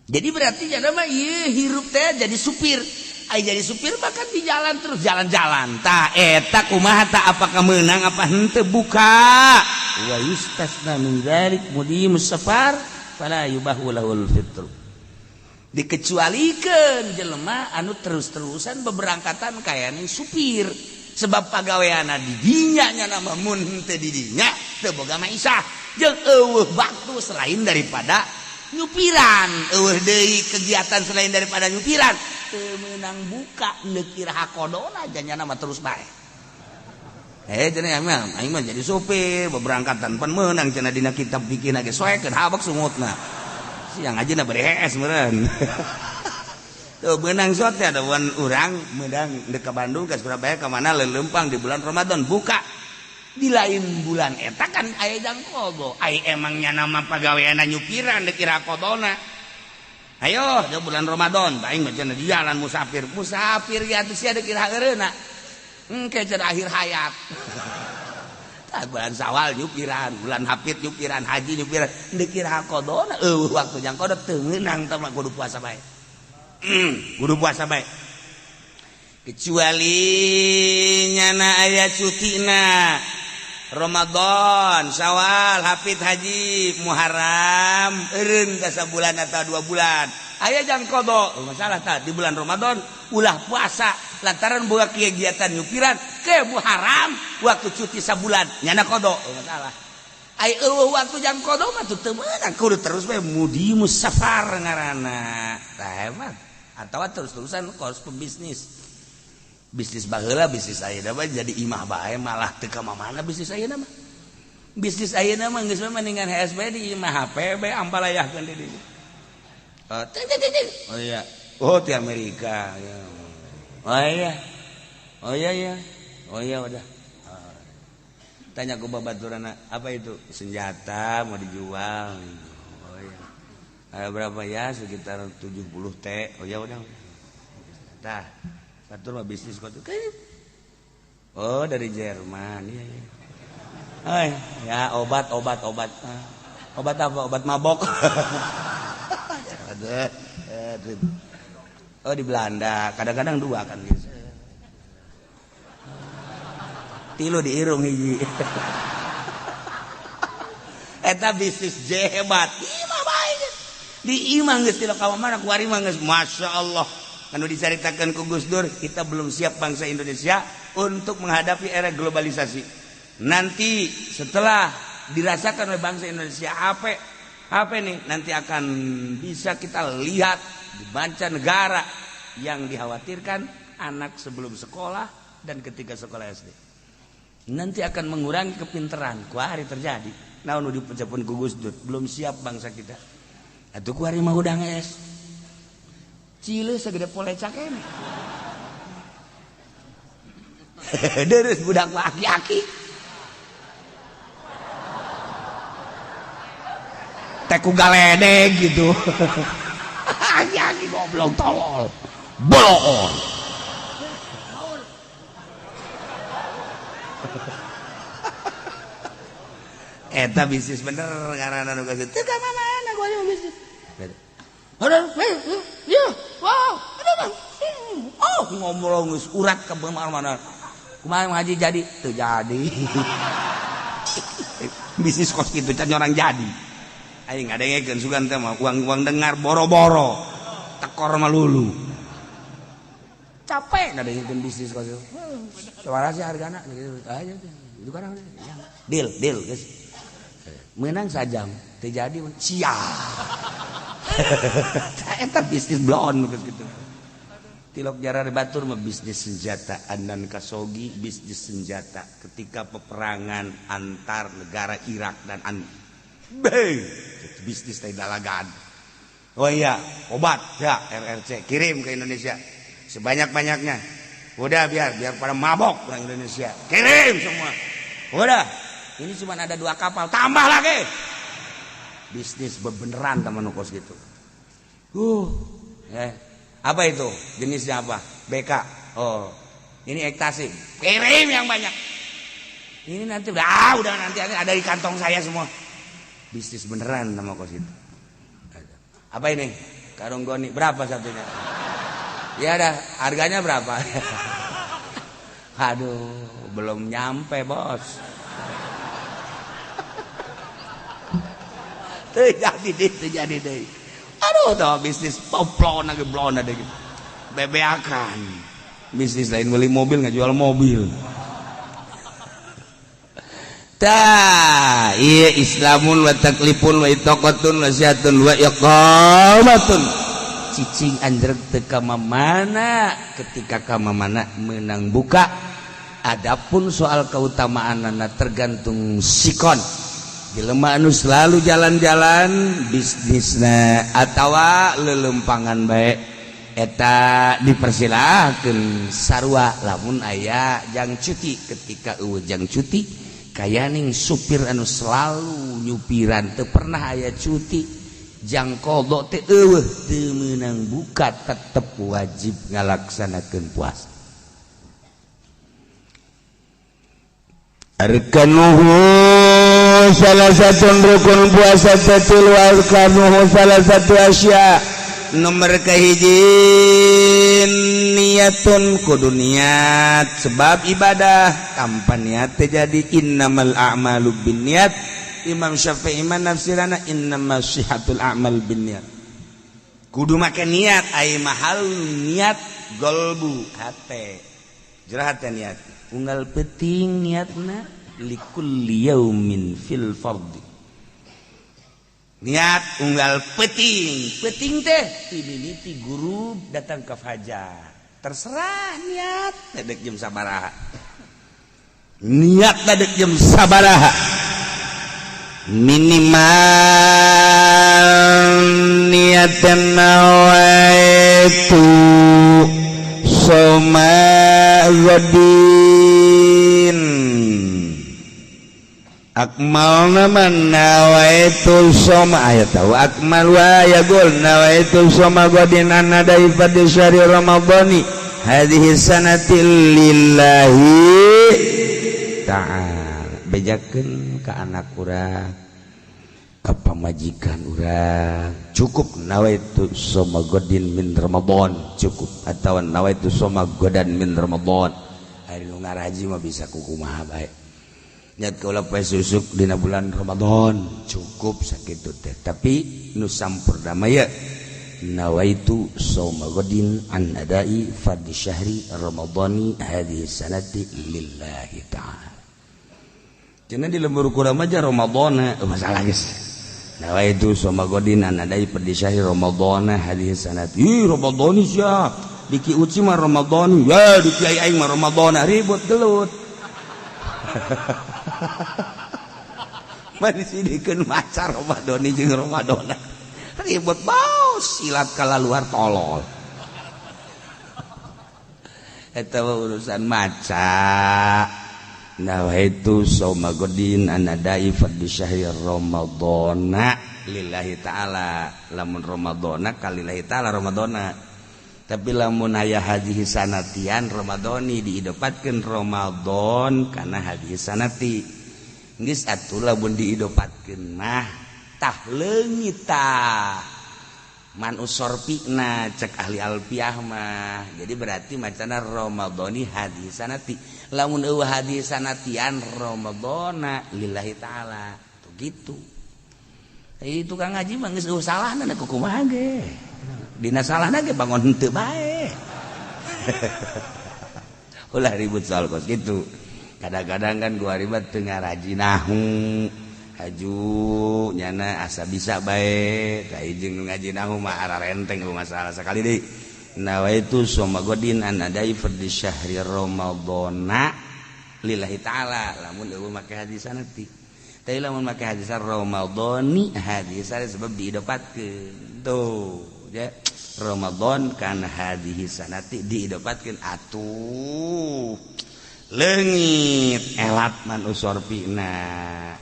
Jadi berarti jadi mah ieu hirup teh jadi supir. Ai jadi supir bahkan di jalan terus jalan-jalan. Ta eta kumaha ta apakah meunang apa henteu buka. Wa yustasna min dzalik mudimus safar fala yubahu lahul fitr. Dikecualikeun jelema anu terus-terusan beberangkatan kaya ning supir. Sebab pagaweana di dinya nya nama mun teu di dinya teu boga maisah jeung eueuh waktu selain daripada nyupiran, eueuh deui kegiatan selain daripada nyupiran. Teu meunang buka neuk iraha qodona janyana mah terus bae. Cenah aing mah jadi sopir beberangkatan pan meunang cenah dina kitab fikih ge soekeun habak sungutna. Siang aja na bari hees meureun. Tuh meunang sot ada wan urang meunang deuk ka Bandung ka Surabaya ka mana leumpang di bulan Ramadan buka. Di lain bulan eta kan aya jang qodho. Ai emangnya nama pagaweanna nyupiran deuk iraha qodona. Ayo di bulan Ramadan aing mah cenah di jalan musafir. Musafir ya atuh sia deuk iraha eureuna. Engke cenah akhir hayat. Tah bulan Sawal nyupiran, bulan Hafid nyupiran, haji nyupiran, deuk iraha qodona eueuh waktu jang qodho teu meunang tah mah kudu puasa bae. Kudu puasa bae. Kecuali nyana aya cutina Ramadan, Syawal, Hafid, Haji, Muharram, eureun ka sabulan atau 2 bulan. Aya jang qodho, masalah tah di bulan Ramadan ulah puasa lantaran boga kegiatan nyupiran ke Muharram waktu cuti sabulan nyana qodho, masalah. Ai eueuh waktu jang qodho mah teu meunang kudu terus bae mudimus safar ngaranna. Tah hebat. Atawa terus-terusan kos pebisnis. Bisnis baheula bisnis ayeuna mah jadi imah bae malah teu ka mana bisnis ayeuna mah. Bisnis ayeuna mah geus mah mendingan HSB di imah HP bae ampalayahkeun di dieu. Oh, ting, ting, ting. Oh iya. Oh di Amerika. Ya. Oh iya. Oh iya iya. Oh iya udah. Oh. Tanya ke babaturana, apa itu? Senjata mau dijual. Oh iya. Ada berapa ya? Sekitar 70 T. Oh ya udah. Tah. Batur mah bisnis kok. Oh dari Jerman. Iya iya. Oh, ya obat obat obat. Obat apa? Obat mabok. Oh di Belanda, kadang-kadang dua kan gitu. Tilu di irung hiji. Eta bisnis hebat. Imah bae. Di imah geus ti ka mana kuari mah geus masyaallah. Anu dicaritakeun ku Gus Dur, kita belum siap bangsa Indonesia untuk menghadapi era globalisasi. Nanti setelah dirasakan oleh bangsa Indonesia apa nih nanti akan bisa kita lihat di mancanegara yang dikhawatirkan anak sebelum sekolah dan ketika sekolah SD nanti akan mengurangi kepintaran. Kuari terjadi. Nah, nu diucapkeun ku Gus Dur, belum siap bangsa kita. Atuh kuari mah udah geus. Cile segede polecak ini. Deres budak mah aki-aki. Teku galedeg gitu. Aki-aki goblok tolol. Bolon. Eta bisnis bener ngaranna nu geus teu ka mana gua bisnis. Ada, ya, wow, ada, oh ngomong geus urat ka mana-mana. Kumaha ngaji jadi? Teu jadi. Bisnis kos kitu can orang jadi. Aing ngadengekeun sugan teh mah uang-uang dengar boro-boro. Tekor mah lulu. Capek ngadengekeun bisnis kos kitu. Sabaraha sih hargana gitu. Aja itu kan. Deal, deal geus. Meunang sajam, teu jadi sia. Eta bisnis bloon gitu. Tilok jarah batur mah bisnis senjata Adnan Khashoggi bisnis senjata ketika peperangan antar negara Irak dan bisnis teh dalagan. Oh iya, obat ya RRC kirim ke Indonesia sebanyak-banyaknya. Udah biar pada mabok orang Indonesia. Kirim semua. Udah, ini cuma ada 2 kapal, tambah lagi. Bisnis bebeneran teman kos gitu. Apa itu? Jenisnya apa? BK. Oh, ini ekstasi. Kirim yang banyak. Ini nanti udah nanti ada di kantong saya semua. Bisnis beneran sama kos itu. Apa ini? Karung goni berapa satunya? Ya dah, harganya berapa? Aduh, belum nyampe, Bos. Terjadi deh. Aduh, tuh bisnis poplon lagi blon ada gitu. Bebeakan. Bisnis lain beli mobil, ngajual mobil. Tah, iya Islamun wa taklifun wa itaqatun wa sihatun wa iqamatun. Cicing anjreg teu ka mamana ketika ka mamana menang buka. Adapun soal keutamaanana tergantung sikon. Jelema anu selalu jalan-jalan bisnisna atawa lelempangan bae eta dipersilahkan sarua lamun aya jang cuti. Ketika eueuh jang cuti, kayaning supir anu selalu nyupiran teu pernah aya cuti, jang qadha teh eueuh, teu meunang buka, tetep wajib ngalaksanakeun puasa. Arkanuhu salah satu rukun puasa tatilu, arkanuhu salah satu asya. Nomor kahiji niatun, kudu niat sebab ibadah tanpa niat teu jadi. Innamal a'malu binniyat. Imam Syafi'i mah nafsirana innamas sihatul a'mal binniyat. Kudu make niat, ai mahal niat golbu hate, jero hate niat unggal peuting, niatna likulli yaumin fil fardhi, niat unggal peuting. Peuting teh ti mimiti gurub datang ke fajar, terserah niat dek jam sabaraha, niat dek jam sabaraha. Minimal niatan nawaitu soma ghadin, akmal nama nawaitu soma aya tahu akmal wa yaqul nawaitu soma ghadin an adai fardhi syahri ramadhani hadhihi sanati lillahi ta'ala. Bejakeun ka anak urang, ka pamajikan urang, cukup nawaitu soma ghadin min Ramadan cukup, atau nawaitu soma ghadan min Ramadan. Ari nu ngaraji mah bisa kukumaha bae, niat kaula poe susuk dina bulan Ramadan cukup sakitu teh. Tapi nu sampurna mah ya nawaitu soma ghadin an adai fardhi syahri ramadhani hadhihi sanati lillahi ta'ala. Cenah di lembur kurang aja Ramadhan, oh, masalah geus. Nawaitu soma ghadin an adai fardhi syahri ramadhana hadhihi sanati. Ih, Ramadhani sia. Di Ki Uci mah Ramadhani, ya di Kiai aing mah Ramadhana, ribut gelut. Mah disidikeun maca Ramadhani jeung Ramadhana. Ribut bau silat kala luar tolol. Eta urusan maca. Nawaitu soma ghadin an adai fardhi syahri ramadhana lillahi ta'ala. Lamun Ramadhana kalillahi ta'ala Ramadhana, tapi lamun aya hadhihi sanatian Ramadhani diidopatkeun Ramadan kana hadhihi sanati geus atuh. Lamun diidopatkeun mah tah leungit tah man usorpina cek ahli alfiah mah. Jadi berarti macana Ramadhani hadhihi sanati. Lamun eueuh hadhihi sanatian, Ramadhana lillahi ta'ala tuh gitu. Itu tukang ngaji mah geus eueuh salahna kumaha ge, dina salahna ge bangun henteu bae. Ulah ribut soal kos gitu. Kadang-kadang kan gua ribet teu ngaraji nahu haju nyana asa bisa bae ka jeung ngaji nahu mah ararenteng masalah. Sekali deui, nawaitu soma ghadin an adai fardhi syahri ramadhana lillahi ta'ala lamun eueuh make hadis sanati. Tapi lamun make hadis Ramadhani hadis sebab diidopatkeun tuh ya Ramadan kan hadhihi sanati diidopatkeun atuh leungit elat man usorpina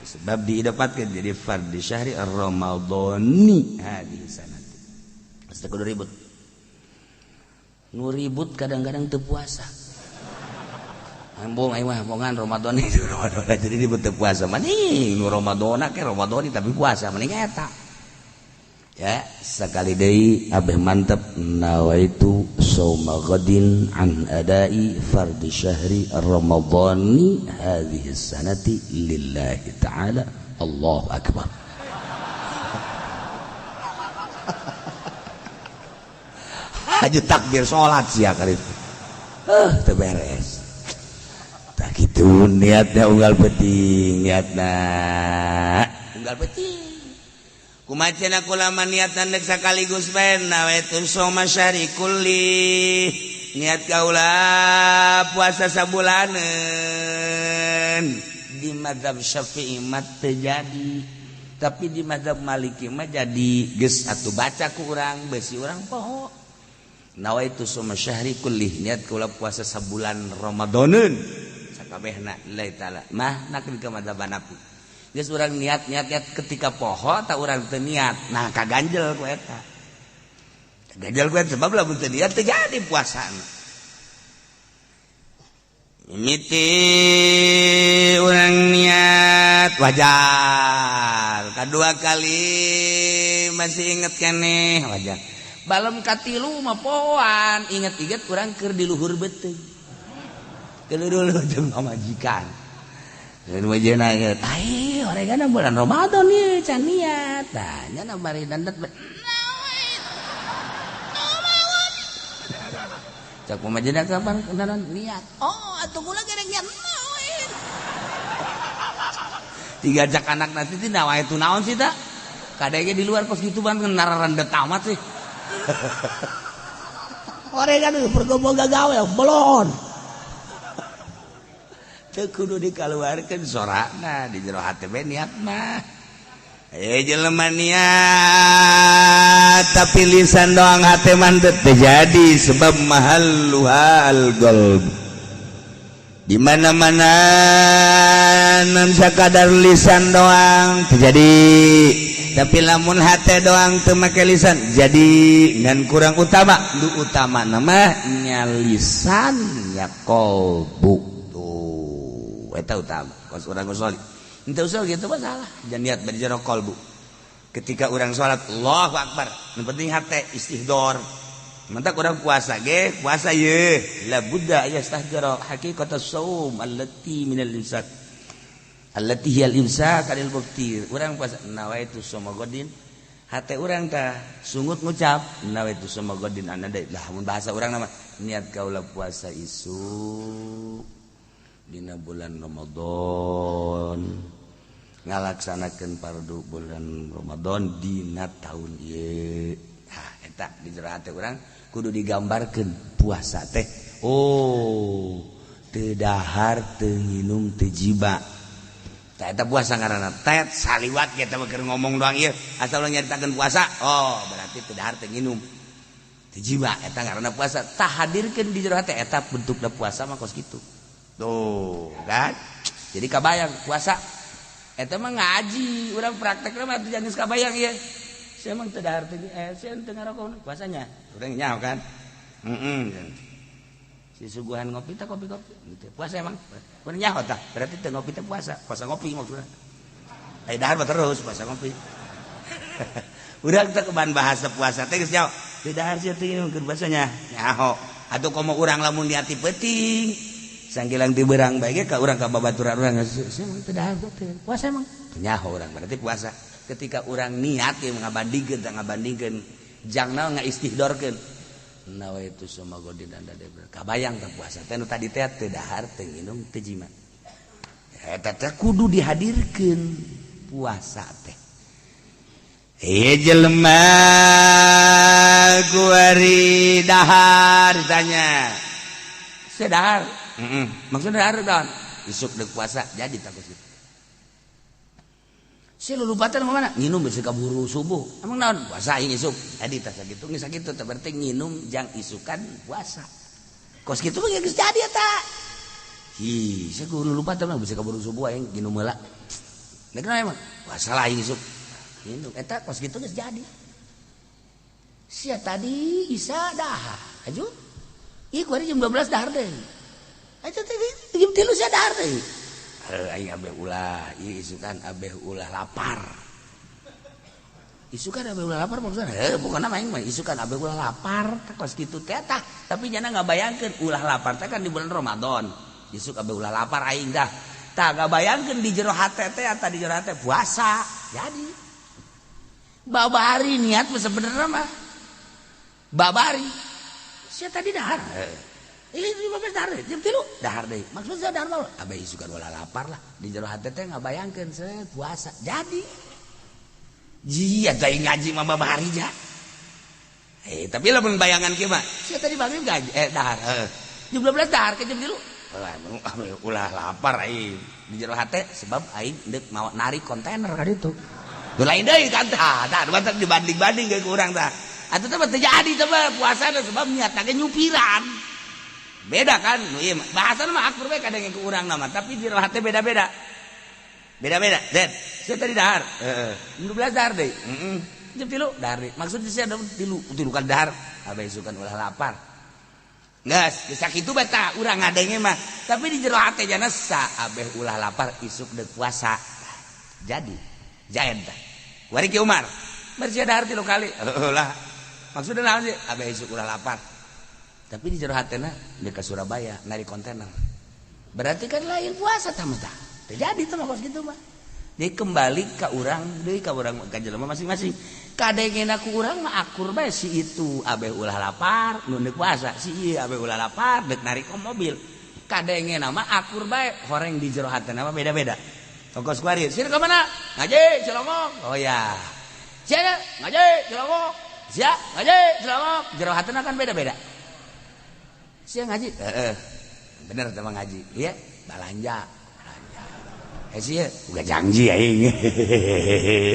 sebab diidopatkeun jadi fardhi syahri Ramadhani hadhihi sanati. Pasti kudu ribut. Nu ribut kadang-kadang teu puasa. Embung aing mah bongan Ramadan itu Ramadan jadi ribut teu puasa maning nu Ramadhana ke Ramadhani tapi puasa mending eta. Ya, sekali deui abeh mantep nawaitu sauma ghadin an adai fardhi syahri ramadhani hadhihi sanati lillahi ta'ala. Allahu akbar. Haji takbir salat sia kali. Teu beres. Tak gitu niatnya unggal penting, niatna unggal penting. Kumaha cenah kulama niatna nek sakaligus bae nawaitu shauma syahri kulli. Niat kaula puasa sabulaneun. Di mazhab Syafi'i mah teu jadi. Tapi di mazhab Maliki mah jadi. Geus atuh baca ku urang besi urang poho. Nawaitu shauma syahri kulli, niat kaula puasa sabulan Ramadaneun. Sakabehna lillahi taala. Mah nak di mazhab Hanafi. Geus urang niat niat niat ketika poho tak urang teu niat. Nah kaganjel ku eta. Kaganjel ku eta sebab lamun teu niat teu jadi puasana. Mimiti urang niat wajar. Kadua kali masih inget keneh wajar. Balem katilu mah pohoan, inget-inget urang keur di luhur beuteung. Keur di luhur beuteung pamajikan. Dan wajahna ge, "Ai, oregana bulan Ramadan ieu can niat." Tah, nya na bari dandat. Cak pamajikan kapan kenalan niat. Oh, atuh kula gereng niat. Tiga jak anak nanti ti nawa itu naon sih ta? Kadege di luar kos gitu ban nararendet amat sih. Oregan pergoboga gawe belon. Teu kudu dikaluarkeun sorana di jero hate bae niat mah. Jelema niat tapi lisan doang hate mah teu jadi sebab mahalluhal qalb. Di mana-mana non sakadar lisan doang terjadi, tapi lamun hate doang teu make lisan jadi ngan kurang utama. Nu utama nama nya lisan nya qalbu. Tuh eta utama. Kos urang usul. Henteu usul gitu mah salah. Jangan niat bari jero qalbu. Ketika urang salat Allahu Akbar, nu penting hate istihdor. Mentak urang puasa ge, puasa ye. La budda yastahdira haqiqat as-shaum allati minal imsak. Allati hiya al-imsak anil muftir. Urang puasa nawaitu shauma ghadin. Hate urang tah sungut ngucap nawaitu shauma ghadin anada. Lah mun bahasa urang nama niat kaula puasa isuk dina bulan Ramadan. Ngalaksanakeun fardu bulan Ramadan dina tahun ieu. Hah eta di jero hate urang kudu digambarkeun puasa teh. Oh, teu dahar, teu nginum, teu jiba. Tah eta puasa ngaranna tet saliwat ge teh keur ngomong doang ieu. Asal urang nyaritakeun puasa, oh berarti teu dahar teu nginum. Teu jiba eta ngaranna puasa. Tah hadirkeun di jero hate eta bentukna puasa mah kos kitu. Tuh, kan? Jadi kabayang puasa eta mah ngaji, urang praktekna mah atuh geus kabayang ieu. Saya emang teu dahar teu saya teu ngarokok puasanya. Urang nyaho kan? Heeh. Si suguhan ngopi teh kopi-kopi gitu. Puasa emang. Urang nyaho tah, berarti teu ngopi teh puasa. Puasa ngopi maksudna. Ai dahar mah terus puasa ngopi. Urang teh keban bahasa puasa teh geus nyaho. Teu dahar sia teu nginum keur puasanya. Nyaho. Atuh komo urang lamun niati peuting. Sanggilang ti beurang bae ge ka urang ka babaturan urang sia emang teu dahar teh. Puasa emang. Nyaho urang berarti puasa. Ketika urang niat ya ngabandingkeun tah ngabandingkeun jang naon ngaistihdorkeun nawaitu shauma ghadin anda kabayang tah puasa teh nu tadi teh teu dahar teu nginum teu jima. Eta teh kudu dihadirkeun puasa teh. Jelema kuari dahar ditanya. Sedahar. Heeh. Maksudna dahar naon? Isuk deuk puasa jadi takut gitu. Si lulupatan mana? Nginum bisa kaburu subuh. Emang naon? Puasa aing isuk. Jadi tas sakitu geus sakitu teh berarti nginum jang isukan puasa. Kos kitu mah geus jadi eta. Hi, saya kudu lulupatan mah bisa kaburu subuh aing nginum heula. Nek naon emang? Puasa lah aing isuk. Nginum eta kos kitu geus jadi. Sia tadi isa dahar. Aju. Ih, kuari jam 12 dahar deui. Aju teh jam 3 sia dahar deui. Aing abeh ulah, ieu isukan abeh ulah lapar. Isukan abeh ulah lapar maksudna? Heuh, pokona mah aing mah isukan abeh ulah lapar teh kos kitu teh tah. Tapi jana ngabayangkeun ulah lapar teh kan di bulan Ramadan. Isuk abeh ulah lapar aing dah. Tah ngabayangkeun di jero hate teh atah di jero hate puasa. Jadi babari niat mah sebenarnya mah. Babari. Sia tadi dahar. Ini 15 dahar deui, jam 3 dahar deui. Maksudnya dahar mah abeh isukan ulah lapar lah. Di jero hate teh ngabayangkeun set puasa. Jadi jia teh ngaji mah babari ja. Tapi lamun bayangan kieu mah, sia tadi maghrib gaji dahar heeh. Jam 12 dahar ke jam 3. Ulah lapar aing. Di jero hate sebab aing deuk mawa narik kontainer ka ditu. Nu lain deui kan tah, tah batak dibanding-banding ke urang tah. Atuh teh teu jadi teh puasana sebab niatna ge nyupiran. Beda kan nu ieu mah. Bahasana mah akur bae kadang ke urang mah, tapi di jero hate beda-beda. Beda-beda. Den, sia tadi dahar. Heeh. Jam 12 dahar deui. Heeh. Jam 3 dahar deui. Maksudnya sia tilu kali dahar. Abeh isukan ulah lapar. Geus, geus sakitu bae tah urang ngadenge mah. Tapi di jero hate jana sa abeh ulah lapar isuk deuk puasa. Jadi, jaen tah. Wari Ki Umar, bar sia dahar 3 kali. Heueuh lah. Maksudna naon sih? Abeh isuk ulah lapar. Tapi di jero hatena deuk ka Surabaya narik kontainer. Berarti kan lain puasa tah mah tah. Teu jadi tah mah kos kitu mah. Jadi kembali ka urang deui ka urang ka jelema masing-masing. Kadengena ku urang mah akur bae si itu abeh ulah lapar nu deuk puasa, si ieu abeh ulah lapar deuk narik ke mobil. Kadengena mah akur bae horeng di jero hatena mah beda-beda. Tongkos kuari, sir ka mana? Ngaji Cilongok. Oh ya. Sia ngaji Cilongok. Sia ngaji Cilongok. Jero hatena kan beda-beda. Sia ngaji? Heeh. Bener teh mah ngaji. Iya, balanja. Sia udah janji aing.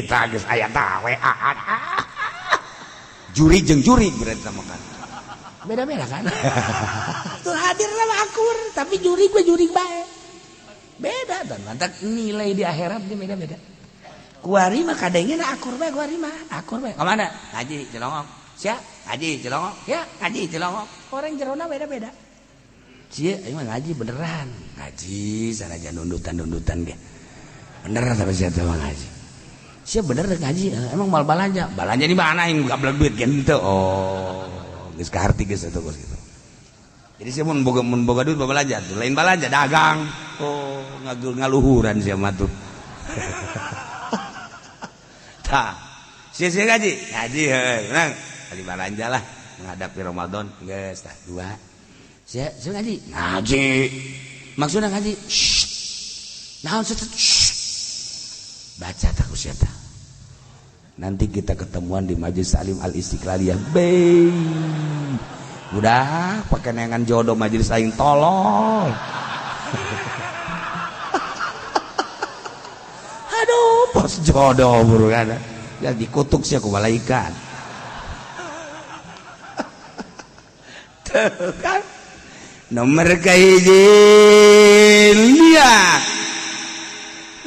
Tah geus aya tah WA. Juri jeung juri berarti sama kan. Beda-beda kan? Tuh hadir sama akur, tapi juri gue juri bae. Beda dan mantap nilai di akhirat dia beda-beda. Kuari mah kadengena akur bae kuari mah, akur bae. Ka mana? Ngaji Cilongok. Sia ngaji Cilongok. Ya, ngaji Cilongok. Orang jerona beda-beda. Sia aing mah ngaji beneran. Ngaji sanajan nundutan-nundutan ge. Bener tapi sia teh ngaji. Sia bener ngaji, emang mal balanja. Balanja di mana aing gablek duit gitu. Oh, geus kaharti geus eta kos kitu. Jadi sia mun boga duit balanja, tuh lain balanja dagang. Oh, ngaluhuran sia mah tuh. Tah. Sia sia ngaji, ngaji heuh. Menang. Kali balanja lah menghadapi Ramadan geus tah dua. Sia sia ngaji, ngaji. Maksudna ngaji, shh. Naon sia shh. Baca tak ku sia tah. Nanti kita ketemuan di Majelis Salim Al Istiqlaliyah. Be. Udah pakai neangan jodoh majelis aing tolol. Aduh, pos jodoh buru kan. Ya dikutuk sia ku malaikat. Tuh kan. Nomor kahiji niat.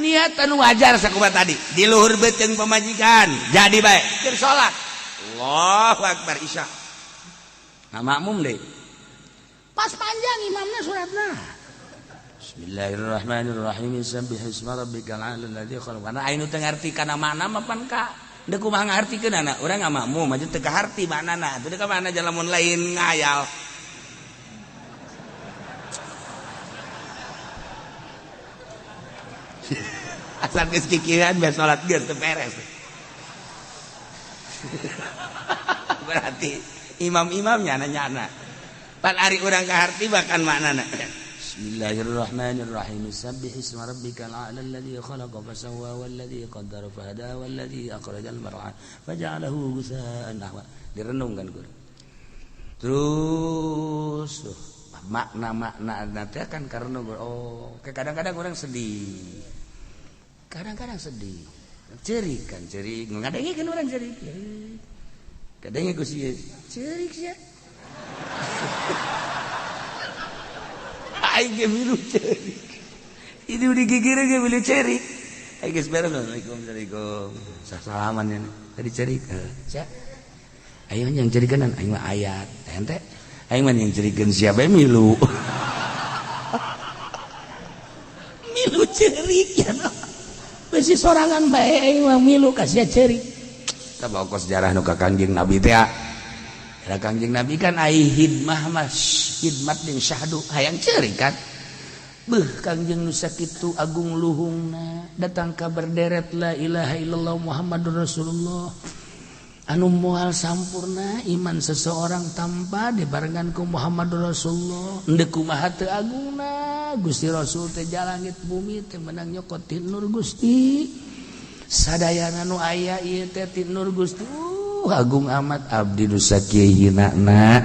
Niatan wajar sakumaha tadi. Di luhur beuteung pamajikan. Jadi bae keur salat. Allahu akbar isya. Nah, makmum deh. Pas panjang imamnya suratna. Bismillahirrahmanirrahim. Sabbih isma rabbikal a'la alladzi khalaq. Karena aing nu teu ngarti kana makna mah pan ka deuk kumaha ngartikeun anak urang ngamakmum aja teu kaharti maknana. Teu ka mana lamun lain ngayal. Asal geus kikiran beres salat geus teu beres. Berarti imam-imamnya nanya-nanya. Pan ari urang kaharti bahkan maknana. Bismillahirrahmanirrahim. Sabbih isma rabbikal a'la alladzi khalaqa fasawwa walladzi qaddara fahada walladzi akhrajal mar'a faja'alahu ghusaa'an ahwa. Direnungkan guru. Terus makna-makna nanti akan karena oh, kadang-kadang orang sedih. Kadang-kadang sedih. Cerik kan, cerik. Ngadengikeun orang cerik. Kadangnya ku sia cerik sia. Aing ge milu cerik. Ini udah gigireun ge milu cerik. Aing geus beres assalamualaikum assalamualaikum. Salaman ya. Tadi cerik. Sia. Aing yang cerikeun aing mah ayat. Ente aing mah yang cerikeun sia bae milu. Milu cerik ya. Besi sorangan bae aing mah milu ka sia cerik. Kita bawa ke sejarah nu ka Kangjeng Nabi teh. Era Kangjeng Nabi kan ai hidmah mah hidmat jeung syahdu hayang ceurik kan. Beuh Kangjeng nu sakitu agung luhungna datang ka berderet la ilaha illallah Muhammadur Rasulullah. Anu moal sampurna iman seseorang tanpa dibarengan ku Muhammad Rasulullah. Endek kumaha teu agungna Gusti Rasul teh jalangit bumi teh menang nyokot ti nur Gusti. Sadayana nu aya ieu teh ti nur Gusti. Agung amat abdi nu sakieu hinana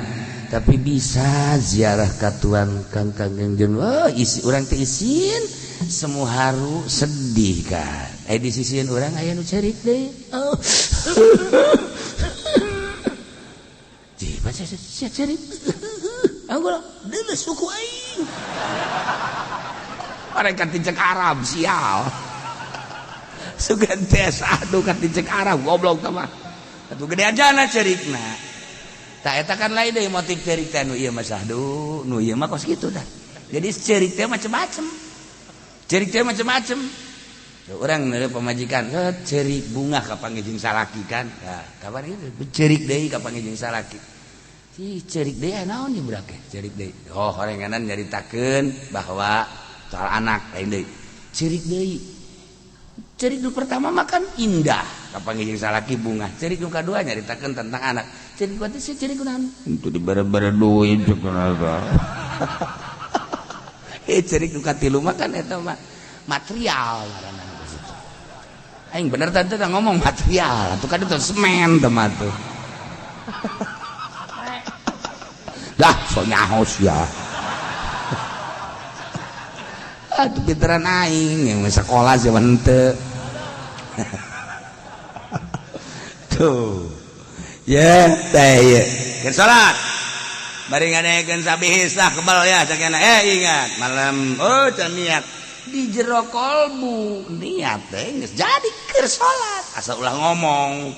tapi bisa ziarah ka Tuan Kang Kangjeng. Oh, isi urang teh isin semua haru sedih kan. Di sisian urang aya nu cerik deui. Oh. Jiba sia cerik. Aku deuleu suku aing. Orang kan tincek Arab sial. Sugan teh sadu kan tincek Arab goblok teh mah. Atuh gede ajana cerikna. Tah eta kan lain deui motif cerik teh nu ieu mah sahdu, nu ieu mah kos kitu dah. Jadi cerik teh macem-macem. Cerik teh macem-macem. Orang nere pamajikan cerik bunga kapanggih jeung salaki kan. Nah, kapan ieu cerik deui kapanggih jeung salaki. Ih, cerik deui naon ieu budak teh? Cerik deui. Oh, horenganan nyaritakeun bahwa soal anak lain deui. Cerik deui. Cerik nu pertama mah kan indah kapanggih jeung salaki bunga. Cerik nu kadua nyaritakeun tentang anak. Cerik teh sih cerik kunaon? Itu dibere-bere duit kunaon. Eh, cerik nu katilu mah kan eta mah material ngaranna. Aing bener tante teh ngomong material, atuh kan itu semen teh mah tuh. Dah, so nyaho sia. Atuh pinteran aing yang sekolah sih henteu. Tuh. Ya, teh ieu. Keur salat. Bari ngadekeun sabihis lah kebal ya cakena. Ingat malam oh can niat. Di jero kolbu niat teh geus jadi keur salat asa ulah ngomong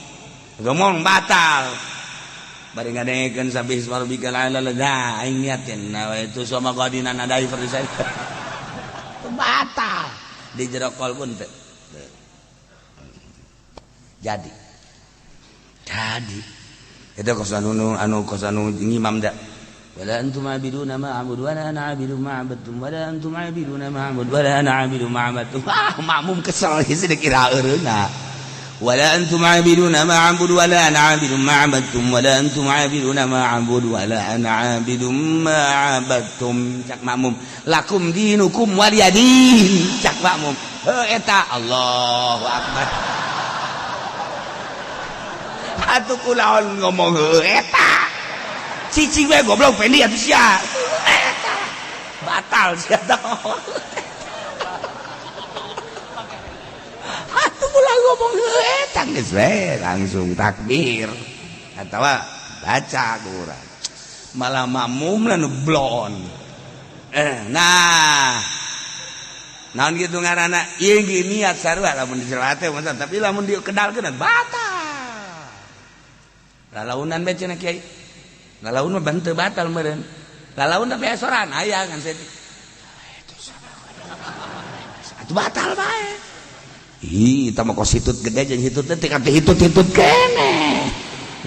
ngomong batal bari ngadengekeun sabih warbikal ala la aing niatin nawaitu sama qadina nadai fardhu batal di jero kolbu teh jadi eta kos anu anu kos anu ngimam da wala antum abiduna ma a'budu wala ana abidu ma abadtum wala antum abiduna ma a'budu wala ana abidu ma abadtum. Ah, makmum kesel sih dikira eureuna. Wala antum abiduna ma a'budu wala ana abidu ma abadtum wala antum abiduna ma a'budu wala ana abidu ma abadtum. Cak makmum, lakum dinukum waliyadin. Cak makmum. Heuh eta Allahu akbar. Atuh kulaon ngomong heuh eta. Cicing we goblok pendi atuh sia. Batal sia tah. Atuh ulah ngomong heuh eta geus we langsung takbir atawa baca kurang. Malah makmum lah nu blon. Nah. Naon kitu ngaranna? Ieu ge niat sarua lamun dicerate mah tapi lamun dikedalkeun batal. Lalaunan bae cenah kiai. Lalaun mah banteu batal meureun. Lalaun tapi esoran aya kan setik. Atuh batal bae. Ih, eta mah kos hitut gede jeung hitut teh teh hitut-hitut keneh.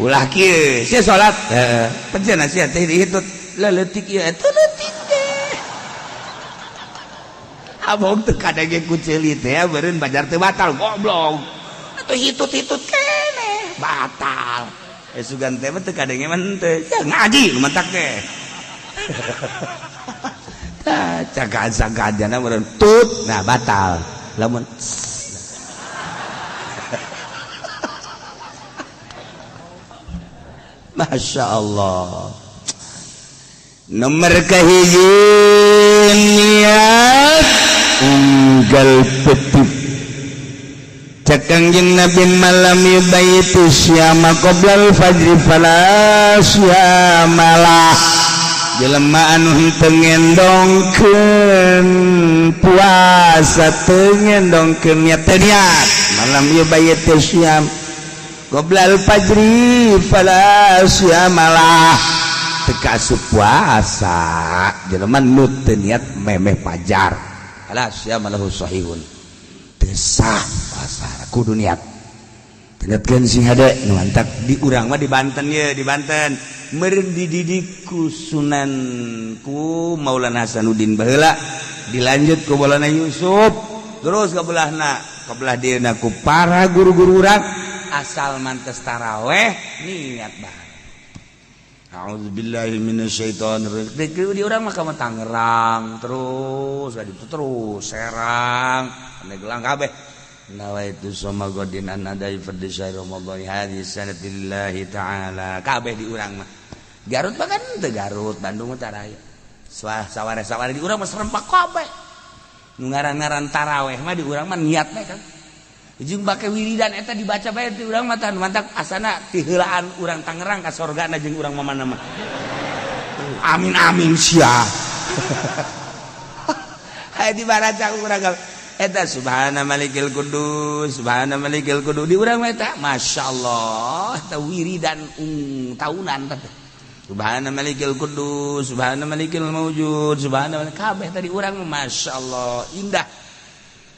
Ulah kieu, sia salat. Heeh, penceuna sia teh dihitut. Leutik ieu eta leutik teh. Abong teu kadenge ku ceuli teh meureun bajar teu batal goblok. Atuh hitut-hitut keneh batal. Sugan teh mah teu kadenge mah henteu. Ya ngaji nu mantak teh. Tah cagan-caganna meureun tut nah batal. Lamun Masya Allah. Nomor kahiji niat unggal petik. Cek Kangjeng Nabi malam yubayitu syama qoblal fajri fala syamalah. Jelema anu henteu ngendongkeun puasa teu ngendongkeun niat teu niat malam yubayitu syam qoblal fajri fala syamalah. Teu kaasup puasa jelema nu teu niat memeh fajar fala syamalahu sahihun. Teu sah puasa kudu niat. Ingatkeun sing hade nu mantak di urang mah di Banten ye, di Banten meureun dididik ku Sunan ku Maulana Hasanuddin baheula dilanjut ku Maulana Yusuf terus ka belahna ka belah dieuna ku para guru-guru urang Asal mantes taraweh niat bareng. A'udzubillahi minasyaitonir. Di urang mah ka Tangerang terus, itu terus Serang, Pandeglang kabeh. Nawaitu shauma ghadin an ada'i fardhi syahr Ramadan hadhihi sanati lillahi ta'ala, kabeh di urang mah. Garut mah kan teu, Garut, Bandung mah taraya. Saware-saware di urang mah serempak kabeh. Nu ngaran-ngaran taraweh mah di urang mah niat bae kan. Jeung bake wiridan eta dibaca bae di urang mah, tah mantak asana ti heulaan urang Tangerang ka sorgana jeung urang mah mana mah. Amin amin sia. Hayu dibaraca ku urang eta subhana malikil kudus, subhana malikil kudus di urang mah eta masyaallah, eta wiridan tahunan teh. Subhana malikil kudus, subhana malikil maujud, subhana kabeh tadi urang mah masyaallah indah.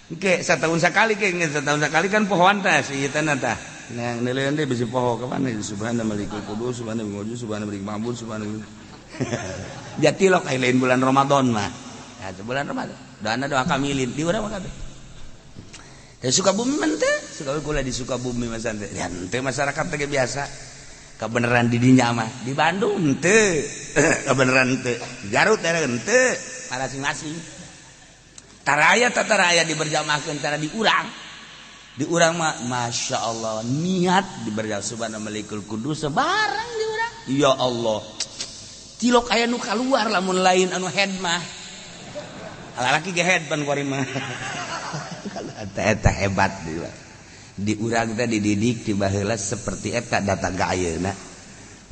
Oke, setahun sekali ke, setahun sekali kan pohoan tah si ieu tah. Nah, nilaian deh bisa poho ke mana? Subhana malikul kudus, subhana maujud, subhana malikil ma'bud, subhana. Jatilok aya lain bulan Ramadan mah. Ya, bulan Ramadan. Doana doa kamilin di urang mah kabeh. Ya Sukabumi mah teh, Sukabumi kula di Sukabumi mah santai. Ya henteu, masyarakat teh biasa. Kebenaran di dinya mah. Di Bandung henteu. Kebenaran henteu. Di Garut daerah henteu. Masing-masing. Taraya taraya diberjamaahkeun tara di urang. Di urang mah masya Allah niat diberjamaah subhana malikul kudus sebarang di urang. Ya Allah. Tilok aya nu kaluar lamun lain anu head mah. Lalaki ge head pan kuari mah. Eta eta hebat di di urang teh dididik di baheula seperti eta datang ka ayeuna.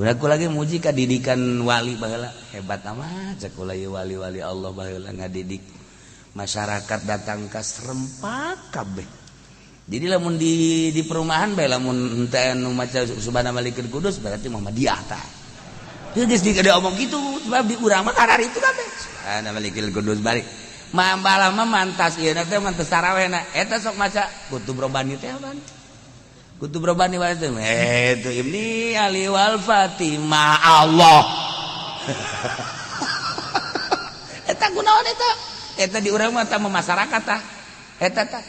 Urang ku lagi muji ka didikan wali baheula, hebat amat cek kula ieu wali-wali Allah baheula ngadidik masyarakat datang ka serempak kabeh. Jadi lamun di perumahan bae lamun henteu anu maca subhana malikul kudus berarti Muhammadiyah tah. Ieu geus di omong kitu sebab di urang mah karar itu kabeh. Subhana malikul kudus balik. Mambala mah mantas ieu teh mantas tarawehna eta sok maca kutub robani teh apaan? Kutub robani wae teh itu Ibni Ali wal Fatimah Allah. Eta kunaon eta? Eta di urang mah tah masyarakat tah. Eta tah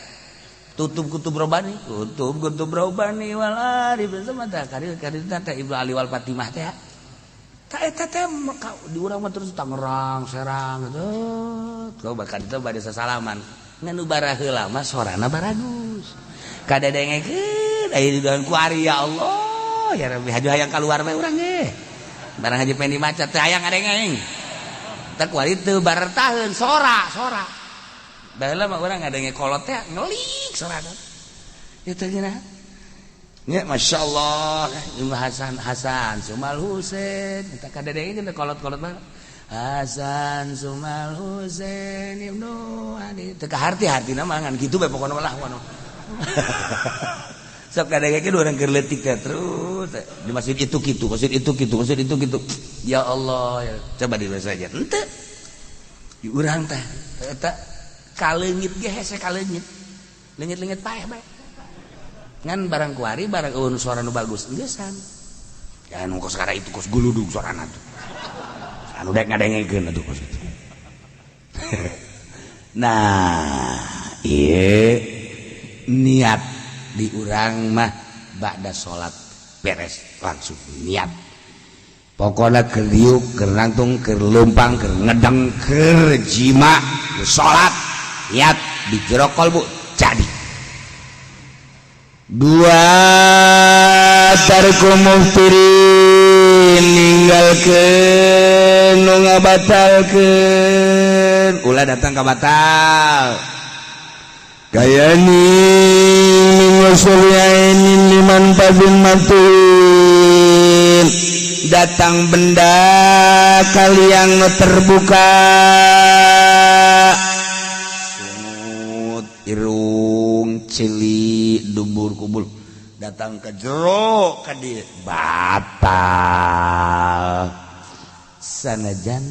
tutup kutub robani, kutub kutub robani wal arif sama tah karir karir teh Ibnu Ali wal Fatimah teh. Tah eta teh di urang mah terus Tangerang, Serang gitu. Kau bahkan itu bade sasalaman. Ngan nu baraheula mah sorana baragus. Kadedengekeun aya di dalam kuari, ya Allah, ya Rabbi, haju hayang kaluar bae urang ge. Barang haji pengen dimaca teh hayang ngadengeng. Teh kuari teu bartaheun sora, sora. Baheula mah urang ngadenge kolot teh ngelik sorana. Itu geuna. Ya Masya Allah, Imam Hasan Hasan Sumal Husain, eta kadedengekeun kolot-kolot mah. Hasan Sumal Husain Ibnu Ali. Teu kaharti-hartina mah ngan kitu bae pokona lah wono. Sok kadengekeun urang keur leutik teh terus di masjid itu kitu, masjid itu kitu, masjid itu kitu. Ya Allah, ya. Coba di saja. Henteu. Di urang teh eta kaleungit ge hese kaleungit. Leungit-leungit paeh bae. Ngan barang kuari barang eueun suara nu bagus engeusan. Ya nu kos itu kos guludug suarana tuh. Anu dek ngadengekeun atuh kos itu. Nah, ieu niat di urang mah ba'da salat beres langsung niat. Pokoknya keur diuk, keur nangtung, keur leumpang, keur ngedeng, keur jima, keur salat, niat di jero kolbu jadi. Dua, tarku muftirin, ninggalkeun nu ngabatalkeun. Ulah datang ka batal. Kayani min liman fadin matin, datang benda kaliang nu terbuka. Sungut, irung, ceuli, dubur, kubul datang ke jero ka dieu batal sanajan.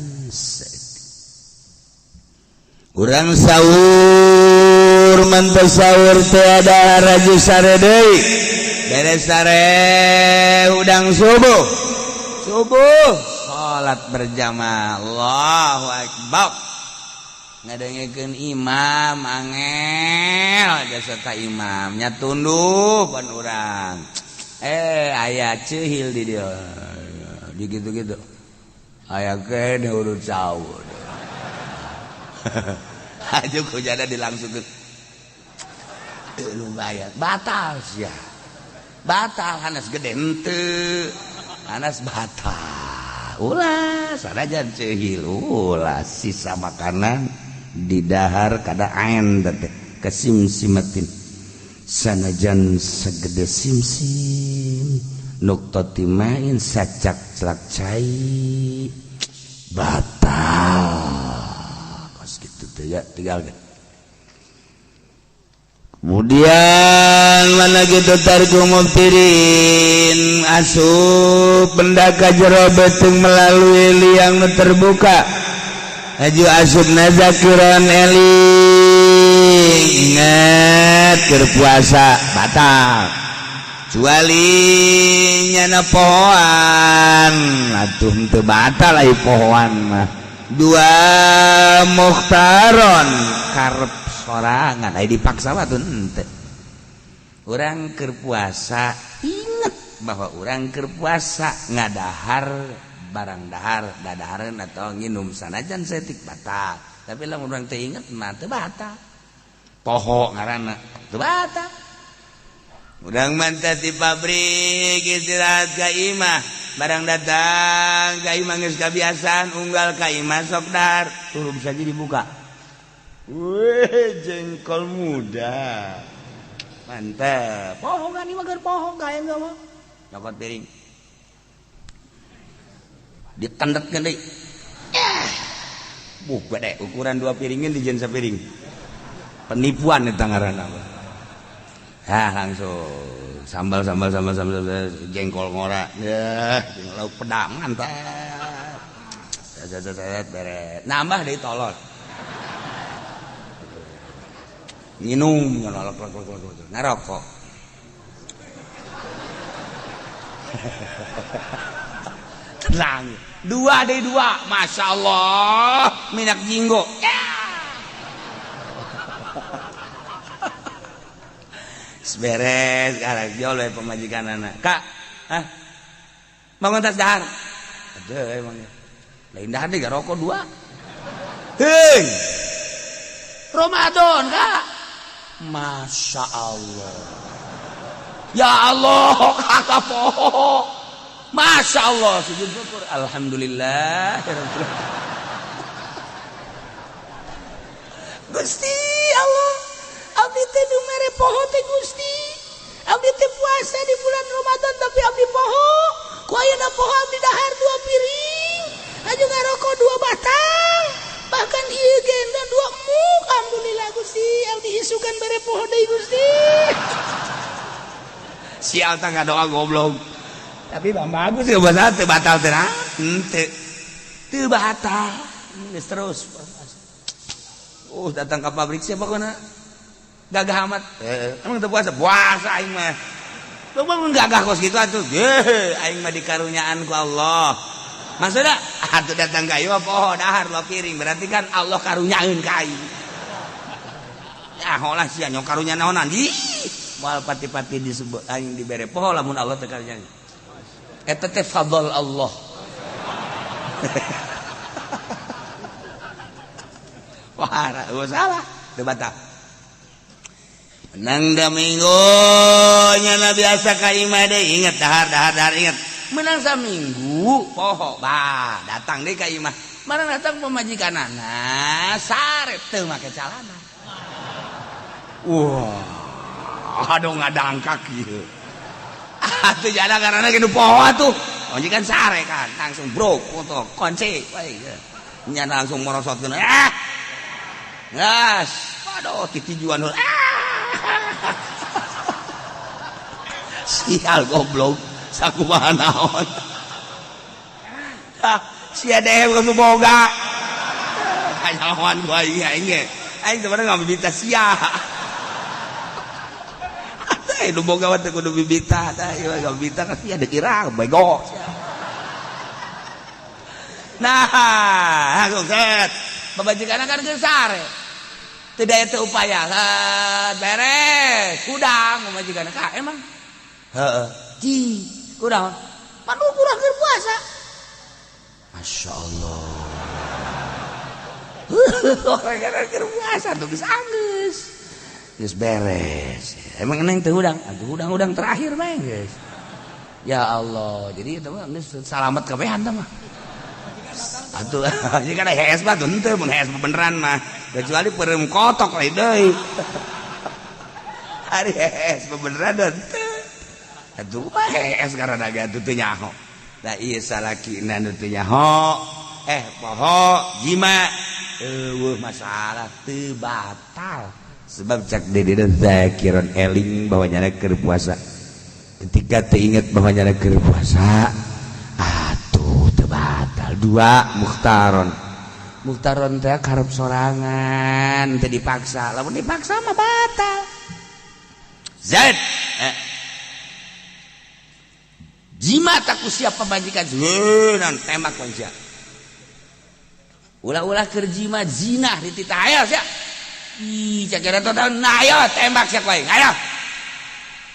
Urang sahur, mantas sahur teh ada raju sare deui, beres sare udang subuh, subuh salat berjamaah, Allahu akbar. Ngadengekeun imam angel jasa ta imamnya tunduh pan urang. Aya ceuhil di dia. Di gitu-gitu. Aya kene urut sahur. Aja kujada dilangsungkeun. Lumayan batal sia. Batal hanas gede henteu. Hanas batal. Ulah sanajan ceuhil ulah sisa makanan didahar kada ain teh kasimsimatin sanajan segede simsim nuktati main sacak celak cai batal kos kitu teh ya tinggal. Kemudian mana gitu tarku muftirin asup benda ka jero beuteung melalui liang nu terbuka aju asup nazakiran eling ingat keur puasa batal kecuali nyana pohoan atuh henteu batal ai pohoan mah dua mukhtaron karep sorangan ai dipaksa mah tuh henteu. Urang keur puasa inget bahwa urang keur puasa ngadahar barang dahar dadahareun atau nginum sanajan saeutik batal, tapi lamun urang teu inget mah teu batal, poho ngaranna teu batal. Urang mantap di pabrik istirahat ka imah barang datang ka imah geus kabiasaan unggal ka imah sok dahar turun saja dibuka. Weh, jengkol muda mantep poho kan ieu mah keur poho gae geus mah nyokot piring ditendetkeun deui. Buh gede ukuran dua piringin dijieun sapiring, penipuan eta ngaranna. Ah langsung sambal sambal sambal sambal, sambal jengkol ngora ya lauk pedang mantap. Set beres nambah deui tolol nginum ngelok lok lok lok ngarokok. Tenang dua deh dua, masya Allah minak jinggo ya. Beres sekarang jol we pemajikan anak kak, hah bangun tas dahar ada emangnya lain dahar deh gak rokok dua. Hei Ramadan kak, masya Allah ya Allah kakak poho masya Allah sujud syukur alhamdulillah Gusti Allah abdi teh nu mere poho teh Gusti, abdi teh puasa di bulan Ramadan tapi abdi poho ku ayeuna poho abdi dahar dua piring aju ngarokok dua batang bahkan ieu genda dua muk alhamdulillah Gusti abdi isukan mere poho deui Gusti. Sial tah ngadoa goblok tapi bang bagus ya batal teu batal teh henteu teu batal geus terus. Datang ke pabrik siapa kena gagah amat emang teu puasa puasa aing mah bangun gagah kos kitu atuh aing mah dikarunyaan ku Allah maksudna atuh datang ka ieu poho dahar dua piring berarti kan Allah karunyaeun ka aing ya holah sia nyong karunya naonan ih moal pati-pati disebut aing dibere poho lamun Allah teu karunyaan eta teh fadl Allah. Wah, salah teu batal. Menang da minggu nyana biasa ka imah deui inget dahar dahar dahar inget. Menang saminggu poho bah datang deui ka imah. Barang datang pemajikanana sare teu make calana. Wah, aduh ngadangkak ieu. Atuh jada karena gitu poho atuh. Majikan sare kan langsung bro foto kunci we. Nyana langsung merosotkeun. Ah. Gas. Aduh titijuan heula. Ah. Sial goblok sakumaha naon. Ah, sia dehem ka boga. Kanyahoan ku aing aing ge. Aing sebenarnya ngabibita sia. Nu boga mah teu kudu bibita tah ieu ngabibita kan sia dikira bego. Nah, langsung set. Pamajikanna kan geus sare. Teu daya teu upaya. Beres. Hudang pamajikanna ka emang. Heeh. Ci, kunaon? Pan kurang keur puasa. Masya Allah. Orang keur puasa tuh geus anggeus. Geus beres. Emang neng teu hudang? Atuh hudang-hudang terakhir mah geus. Ya Allah, jadi itu mah geus salamet kabehan tah mah. Atuh, jika ada hees mah henteu, mun hees beneran mah. Kecuali peureum kotok lain deui. Ari hees beneran henteu. Atuh mah hees karena atuh teu nyaho. Da ieu salakina nu teu nyaho, poho jima eueuh masalah teu batal. Sebab cak dede zakiron eling bahwa nyana keur puasa. Ketika teu inget bahwa nyana keur puasa, atuh teu batal. Dua mukhtaron. Mukhtaron teh karep sorangan, teu dipaksa. Lamun dipaksa mah batal. Zaid, jima tak ku siap pamajikan, nan tembak manusia. Ulah-ulah keur jima zina dititah aya sia. Ih, cak kira total, nah ayo tembak sia ku aing. Ayo.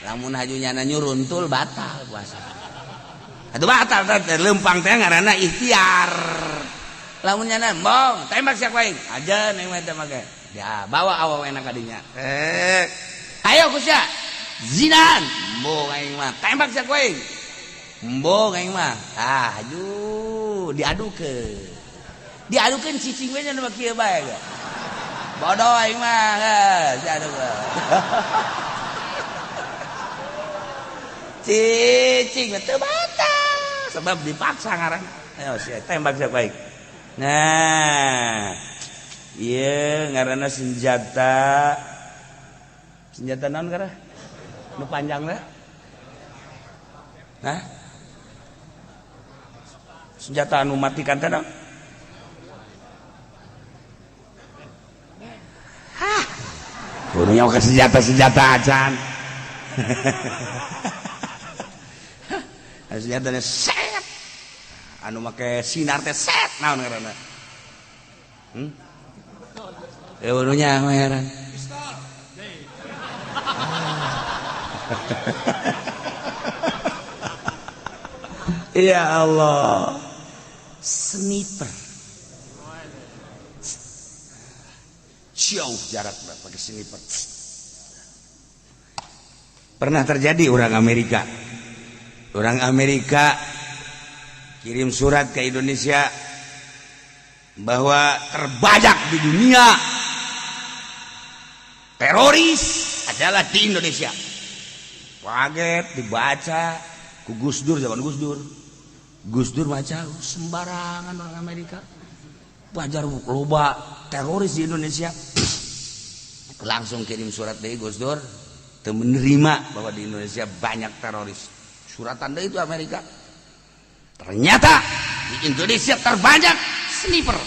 Lamun haju nyana nyuruntul batal puasa. Atuh batal teh lempang teh ngaranna ikhtiar. Lamun nyana embong tembak sia ku aing. Aja neng mah teh make. Ya, bawa awewena ka dinya. Ayo ku sia. Zinaan. Embong aing mah tembak sia ku aing. Embong aing mah. Ah, aduh, diadukeun. Diadukeun cicing we nya nu kieu bae ge. Bodoh aing mah, geus diadukeun. Cicing teu batal sebab dipaksa ngaran. Ayo sia tembak sia baik. Nah, ieu ngaranna senjata. Senjata naon karena? Nu panjang teh? Hah? Senjata anu matikan teh naon? Hah. Kudu nyawa ke senjata-senjata acan. Senjatanya set. Anu make sinar teh set naon ngaranna? Nu nyaho heran. Ya Allah. Sniper. Jauh jarak pakai sniper. Pernah terjadi orang Amerika. Orang Amerika kirim surat ke Indonesia bahwa terbanyak di dunia teroris adalah di Indonesia. Kaget dibaca ku Gus Dur, zaman Gus Dur. Gus Dur baca sembarangan orang Amerika. Wajar loba teroris di Indonesia. Langsung kirim surat dari Gus Dur teu menerima bahwa di Indonesia banyak teroris. Surat tanda itu Amerika. Ternyata di Indonesia terbanyak sniper.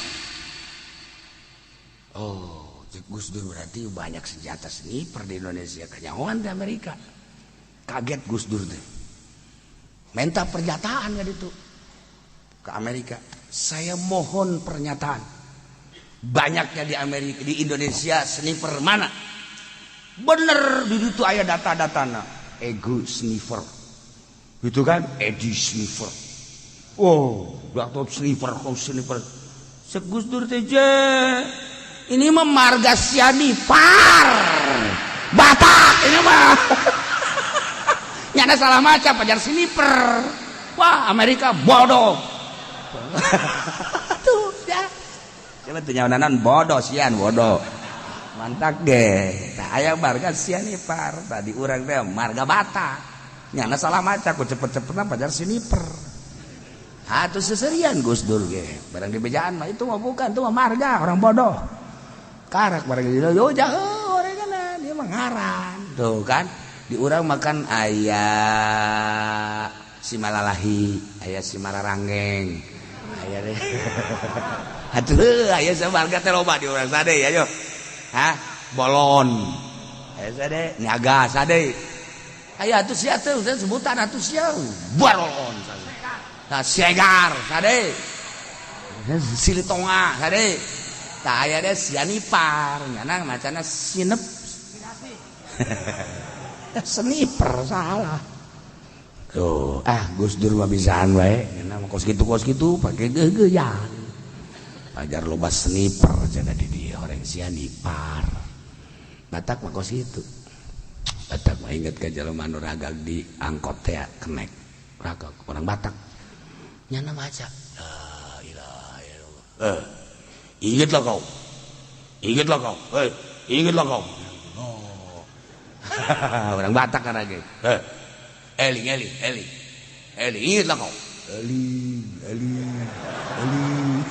Oh, Gus Dur berarti banyak senjata sniper di Indonesia. Kanyahoan di Amerika. Kaget Gus Dur teh. Minta pernyataan kan itu ke Amerika. Saya mohon pernyataan. Banyaknya di Amerika, di Indonesia sniper mana? Bener di situ aya data-datana. Ego sniffer. Itu kan Edi sniffer. Oh, Dr. Sniffer, kau sniffer. Gus Dur teh ini mah marga Sianipar. Batak ini mah. Nyana salah maca pajar sniffer. Wah, Amerika bodoh. Tuh, ya. Coba teu nyaonanan bodoh sian bodoh. Mantak ge. Tah aya marga Sianipar, tadi urang teh marga Batak. Nyana salah maca ku cepet-cepetna pajar sniffer. Atuh seserian Gus Dur ge. Barang di bejaan mah itu mah bukan, itu mah marga orang bodoh. Karak barang di yo jauh orang kana dia mah ngaran. Tuh kan di urang makan aya si Malalahi, aya si Mararanggeng. Aya deh. Atuh aya samarga teh loba di urang sade ayo. Hah? Bolon. Aya sade, niaga sade. Aya atuh sia teh sebutan atuh sia barolon. Nah, segar sade. Silitonga sade. Tah aya deh sianipar, nyana macana sinep. Sniper salah. Tuh, ah Gus Dur mah bisaan wae, nyana mah kos kitu pake geugeuyan. Ajar loba sniper cenah di dieu orang sianipar. Batak mah kos kitu. Batak mah inget ka jelema nu ragag di angkot teh kenek. Ragag orang Batak. Nyana maca. La ilaha illallah. Ingatlah kau. Ingatlah kau. Hei, ingatlah kau. Oh. Orang Batak kan lagi. Hei. Eling, eling, eling. Eling, ingatlah kau. Eling, eling, eling.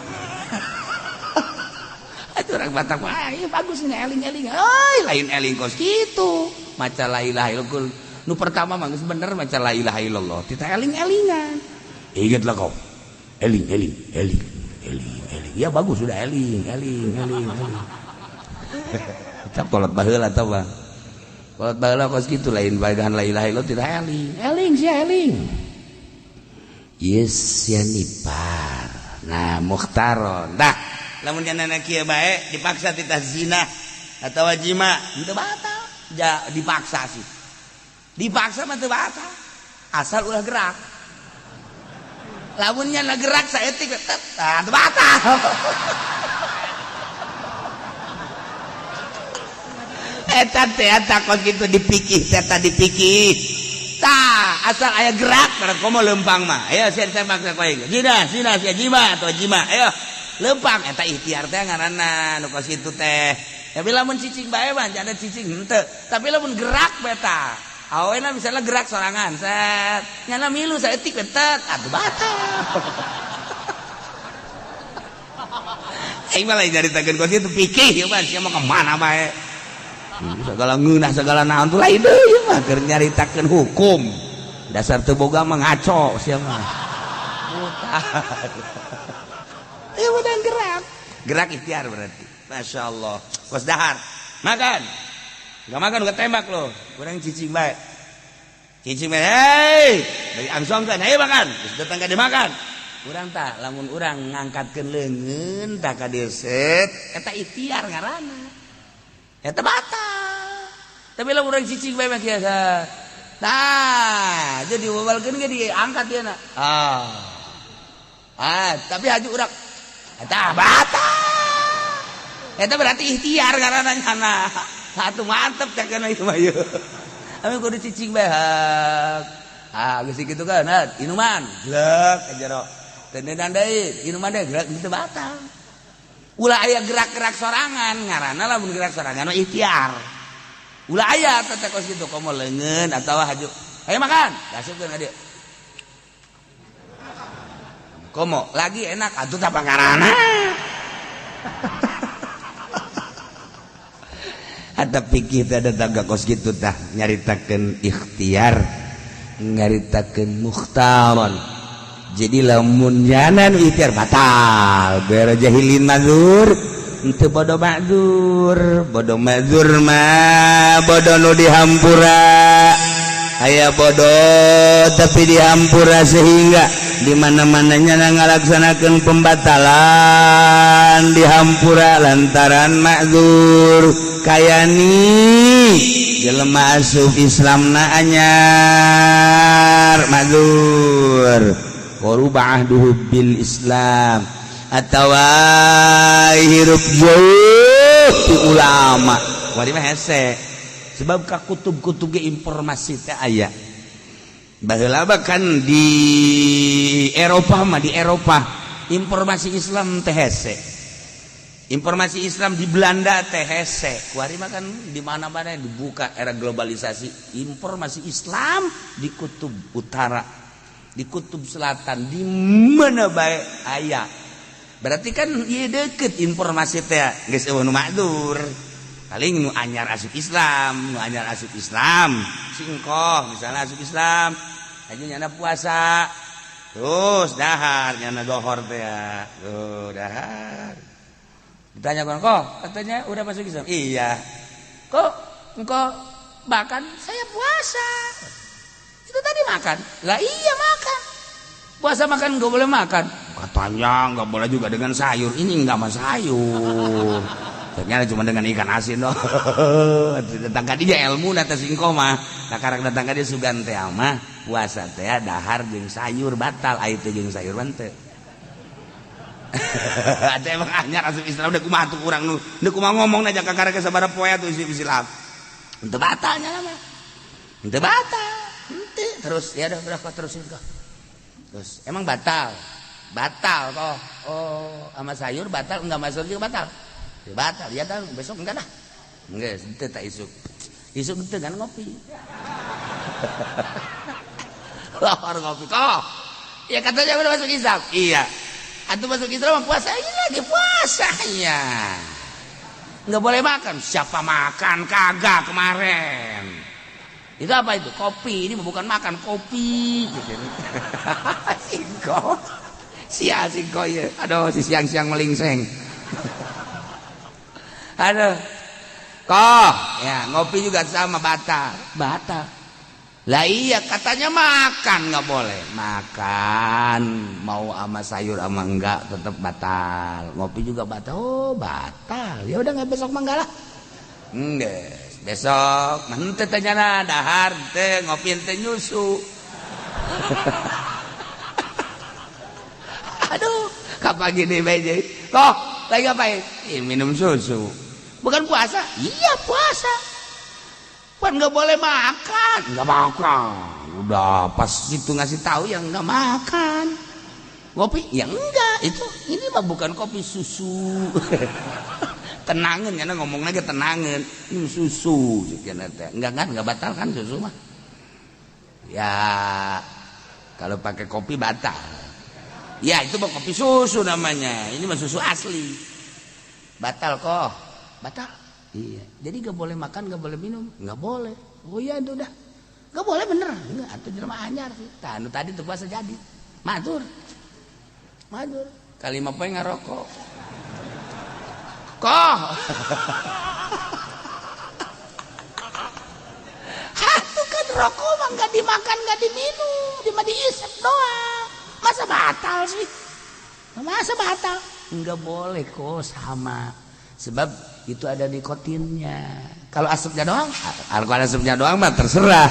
Itu orang Batak mah, iya bagus ini eling, eling. Euy, lain eling kos kitu. Maca la ilaha illallah. Nu pertama mah geus bener maca la ilaha illallah. Tita eling-elingan. Ingatlah kau. Eling, eling, eling, eling. Eling. Ya bagus sudah eling, eling, eling, eling. Kita kolot baheula tah bang. Kolot baheula kos kitu lain baegan la ilaha illallah tidak eling. Eling sia eling. Yes sianipar. Nah, mukhtaron. Dah, lamun nya kieu bae dipaksa titah zina atawa jima, henteu batal. Ja dipaksa sih. Dipaksa mah teu batal. Asal ulah gerak. Lamunnya na gerak saeutik tetep tah teu batal. Eta teh eta kos kitu dipikih teh dipikih. Tah asal aya gerak karena komo lempang mah. Ayo sia ditembak ku aing. Zina, zina sia jima atau jima. Ayo lempang eta ikhtiar teh ngaranna nu kos kitu teh. Tapi lamun cicing bae mah janda cicing henteu. Tapi lamun gerak bae tah. Awena misalnya gerak sorangan, set, nyana milu saeutik betet, atuh batal. Aing mah lain nyaritakeun kos kitu pikih ieu mah sia mah ka mana bae. Segala ngeunah segala naon tuh lain deui ieu mah keur nyaritakeun hukum. Dasar teu boga mah ngaco sia mah. Mutar. Ieu mah gerak. Gerak ikhtiar berarti. Masya Allah. Kos dahar. Makan. Gak makan udah tembak loh. Kurang cicing bae. Cicing bae. Hei, dari angsong kan, ayo makan. Terus datang ka dimakan. Urang tah lamun urang ngangkatkeun leungeun tah ka dieu set, eta ikhtiar ngaranna. Eta batal. Tapi lamun urang cicing bae mah kieu. Tah, jadi dibabalkeun ge diangkat ieu na. Ah. Ah, tapi haju urang eta batal. Eta berarti ikhtiar ngaranna nyana. Satu mantep cak kana ieu mah ieu. Ami kudu cicing bae. Ah, geus kitu kan, inuman, glek ka jero. Teu ndeunang deui, inuman deui glek kitu batal. Ulah aya gerak-gerak sorangan, ngaranna lamun gerak sorangan mah ikhtiar. Ulah aya teh kos kitu komo leungeun atawa haju. Ayo makan, dasupkeun ka dieu. Komo lagi enak atuh tah pangaranna. Ada pikir ada tangga kos gitu tah nyaritakeun ikhtiar nyaritakeun mukhtaron. Jadi lamun nyana nu ikhtiar batal bere jahilin mazur henteu bodoh ma'dzur, bodoh ma'dzur mah bodoh nu dihampura. Aya bodoh tapi dihampura sehingga di mana-mananya ngalaksanakeun pembatalan dihampura lantaran ma'dzur. Kayani jelema asup Islamna anyar ma'dzur qaruba ahduhu bil Islam atawa hirup jauh ti ulama wari mah hese sebab ka kutub-kutub ge informasi teh aya. Baheula kan di Eropa mah di Eropa informasi Islam teh hese. Informasi Islam di Belanda teh hese. Kuari mah kan di mana-mana dibuka era globalisasi informasi Islam di kutub utara, di kutub selatan, di mana bae aya. Berarti kan ieu deket informasi teh geus eueuh nu ma'dzur. Paling nu anyar asup Islam, nu anyar asup Islam, singkoh misalnya asup Islam, aja nyana puasa. Terus dahar nyana dohor teh ya. Tuh dahar. Ditanya kok katanya udah masuk Islam. Iya. Kok engkau makan? Saya puasa. Itu tadi makan. Lah iya makan. Puasa makan enggak boleh makan. Kata Katanya nggak boleh juga dengan sayur. Ini nggak sama sayur. Ternyata cuma dengan ikan asin doh. Datang ka dia ilmu na teh singko mah. Nah, karak datang ka dia sugan teh mah puasa teh dahar jeung sayur batal, aya teh jeung sayur mah teu. Ada emang anyar asup Islam, udah kumaha tuh urang nu nu kumaha ngomong aja kakara ke sabaraha poe atuh Islam. Henteu batalnya mah. Henteu batal. Henteu terus ya udah kok terusin kok. Terus emang batal. Batal kok. Oh, sama sayur batal, enggak sama sayur juga batal. Ya batal, ya dah besok enggak dah. Enggak, henteu tak isuk. Isuk henteu kan ngopi. Lapar ngopi kok. Ya katanya udah masuk Islam. Iya. Antum masuk Islam puasa ini lagi puasa ya. Nggak boleh makan. Siapa makan kagak kemarin. Itu apa itu? Kopi. Ini bukan makan, kopi. Gitu. Singko. Sia singko ya. Aduh, si siang-siang melingseng. Aduh. Koh, ya ngopi juga sama batal. Batal. Lah iya katanya makan nggak boleh. Makan mau sama sayur sama enggak tetap batal. Ngopi juga batal. Oh, batal. Ya udah nggak besok mah lah. Enggak. Besok henteu teh nyana dahar teh ngopi teh nyusu. Aduh, kapan gini bae. Kok lagi ngapain? Ih, minum susu. Bukan puasa? Iya, puasa. Pan nggak boleh makan, nggak makan. Udah pas itu ngasih tahu yang nggak makan. Kopi? Ya enggak, itu ini mah bukan kopi, susu. Tenangan karena ngomong lagi tenangan. Ini susu enggak kan, enggak batal kan susu mah. Ya kalau pakai kopi batal. Ya itu mah kopi susu namanya. Ini mah susu asli. Batal kok. Batal. Iya, jadi gak boleh makan, gak boleh minum, gak boleh. Oh iya itu udah, gak boleh bener. Enggak, atau jelema anyar sih. Tah, nu tadi tuh puasa jadi. Matur. Matur. Kalima poe ngarokok. Koh. Hatuh kan rokok mah gak dimakan, gak diminum, cuma diisep doang. Masa batal sih? Masa batal? Enggak boleh kok sama. Sebab itu ada nikotinnya. Kalau asapnya doang, kalau asapnya doang mah terserah.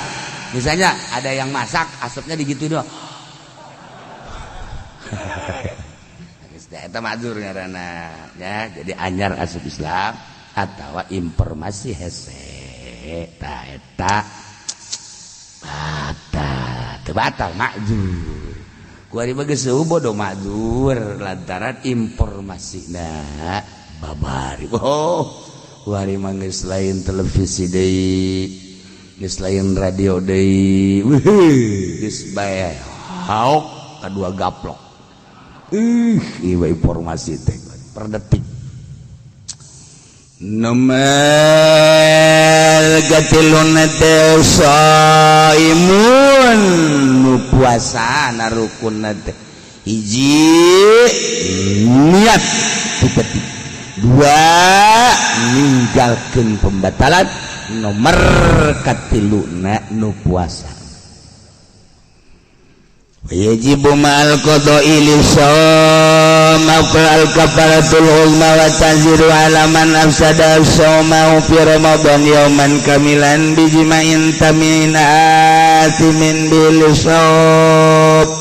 Misalnya ada yang masak, asapnya digitu doang. Eta mazur ngaranna ya. Jadi anyar asup Islam atawa informasi hese ta eta batal, teu batal makzur. Kuari mah geus bodoh makzur lantaran informasina babari. Oh, kuari mah geus lain televisi deui, geus lain radio deui. Geus bae haok kadua gaplok. Ieu informasi teh per detik. Nomor katiluna teh saimun nu puasa na rukunna teh hiji niat titik, dua ninggalkeun pembatalan, nomor katiluna nu puasa. Yajibu ma'al qada'i li shawm al kafaratul uzma wa tanziru ala man afsada shawmahu fi ramadan yawman kamilan bijima'in tamin athimin bil shawm.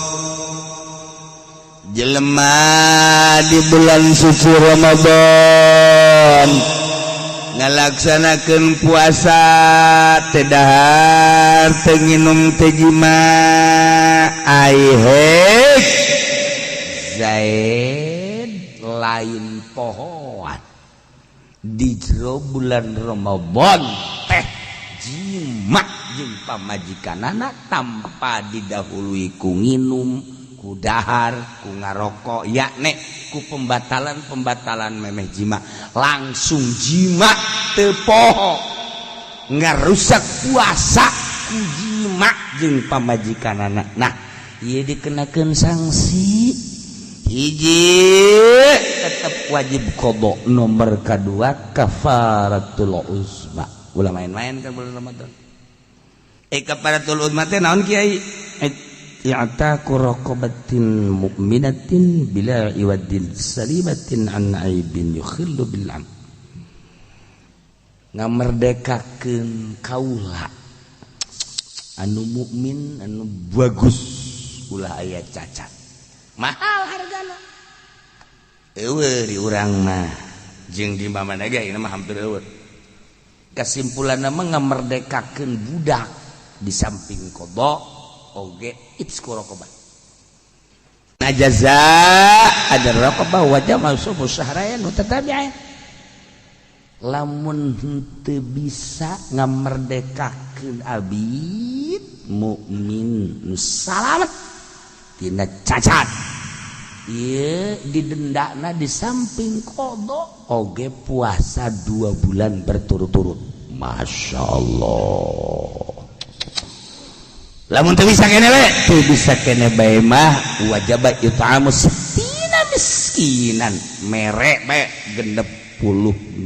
Jelema di bulan suci Ramadan ngalaksanakeun puasa teu dahar teu nginum teu jima ai hek Zaid lain pohoan di jero bulan Ramadan teh jima jeung pamajikanana tanpa didahului ku nginum, ku dahar, ku ngarokok, yakne ku pembatalan-pembatalan memeh jima, langsung jima teu poho ngarusak puasa ku jima jeung pamajikanana. Nah, ieu dikenakeun sanksi hiji tetap wajib qada, nomor kedua kafaratul uzma. Ulah main-main kan bulan Ramadan. Kafaratul uzma teh naon, Kiai? I'taqu raqabatin mu'minatin bila iwadin salimatin an aibin yukhillu bil am, ngamerdekakeun kaula anu mukmin anu bagus, ulah aya cacat. Mahal hargana, eueuh di urang mah jeung di mana ge ieu mah hampir eueuh. Kesimpulanna mah ngamerdekakeun budak di samping qada oge itqu raqabah. Nah, jaza ada raqabah wajib masuk syahrain mutatabi'ain. Lamun henteu bisa ngamerdekakeun abid mukmin nu salamet tina cacat, ieu didendana di samping qada oge puasa 2 bulan berturut-turut. Masya Allah. Lamun teu bisa kene we, teu bisa kene bae mah wajib it'amu sittina miskinan, mere bae 60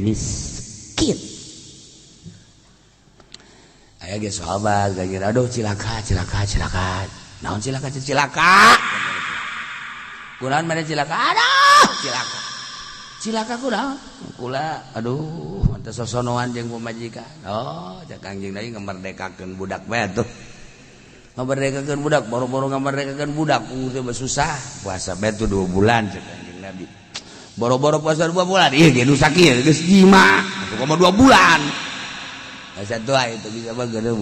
miskin. Aya ge sahabat gajir, aduh, cilaka, cilaka, cilaka. Naon cilaka, cilaka? Kunaon mana cilaka? Aduh, cilaka, cilaka. Kunaon kula? Aduh, teu sosonoan jeung pamajikan. Oh, cek Kangjeng Nabi, ngamerdekakeun budak bae tuh. Ngamerdekakeun budak, boro-boro ngamerdekakeun budak teh susah, puasa bae tuh 2 bulan, cek Kangjeng Nabi. Boro-boro puasa 2 bulan, ieu ge nu sakieu geus jima atuh komo 2 bulan. Asa tua itu bisa mah gede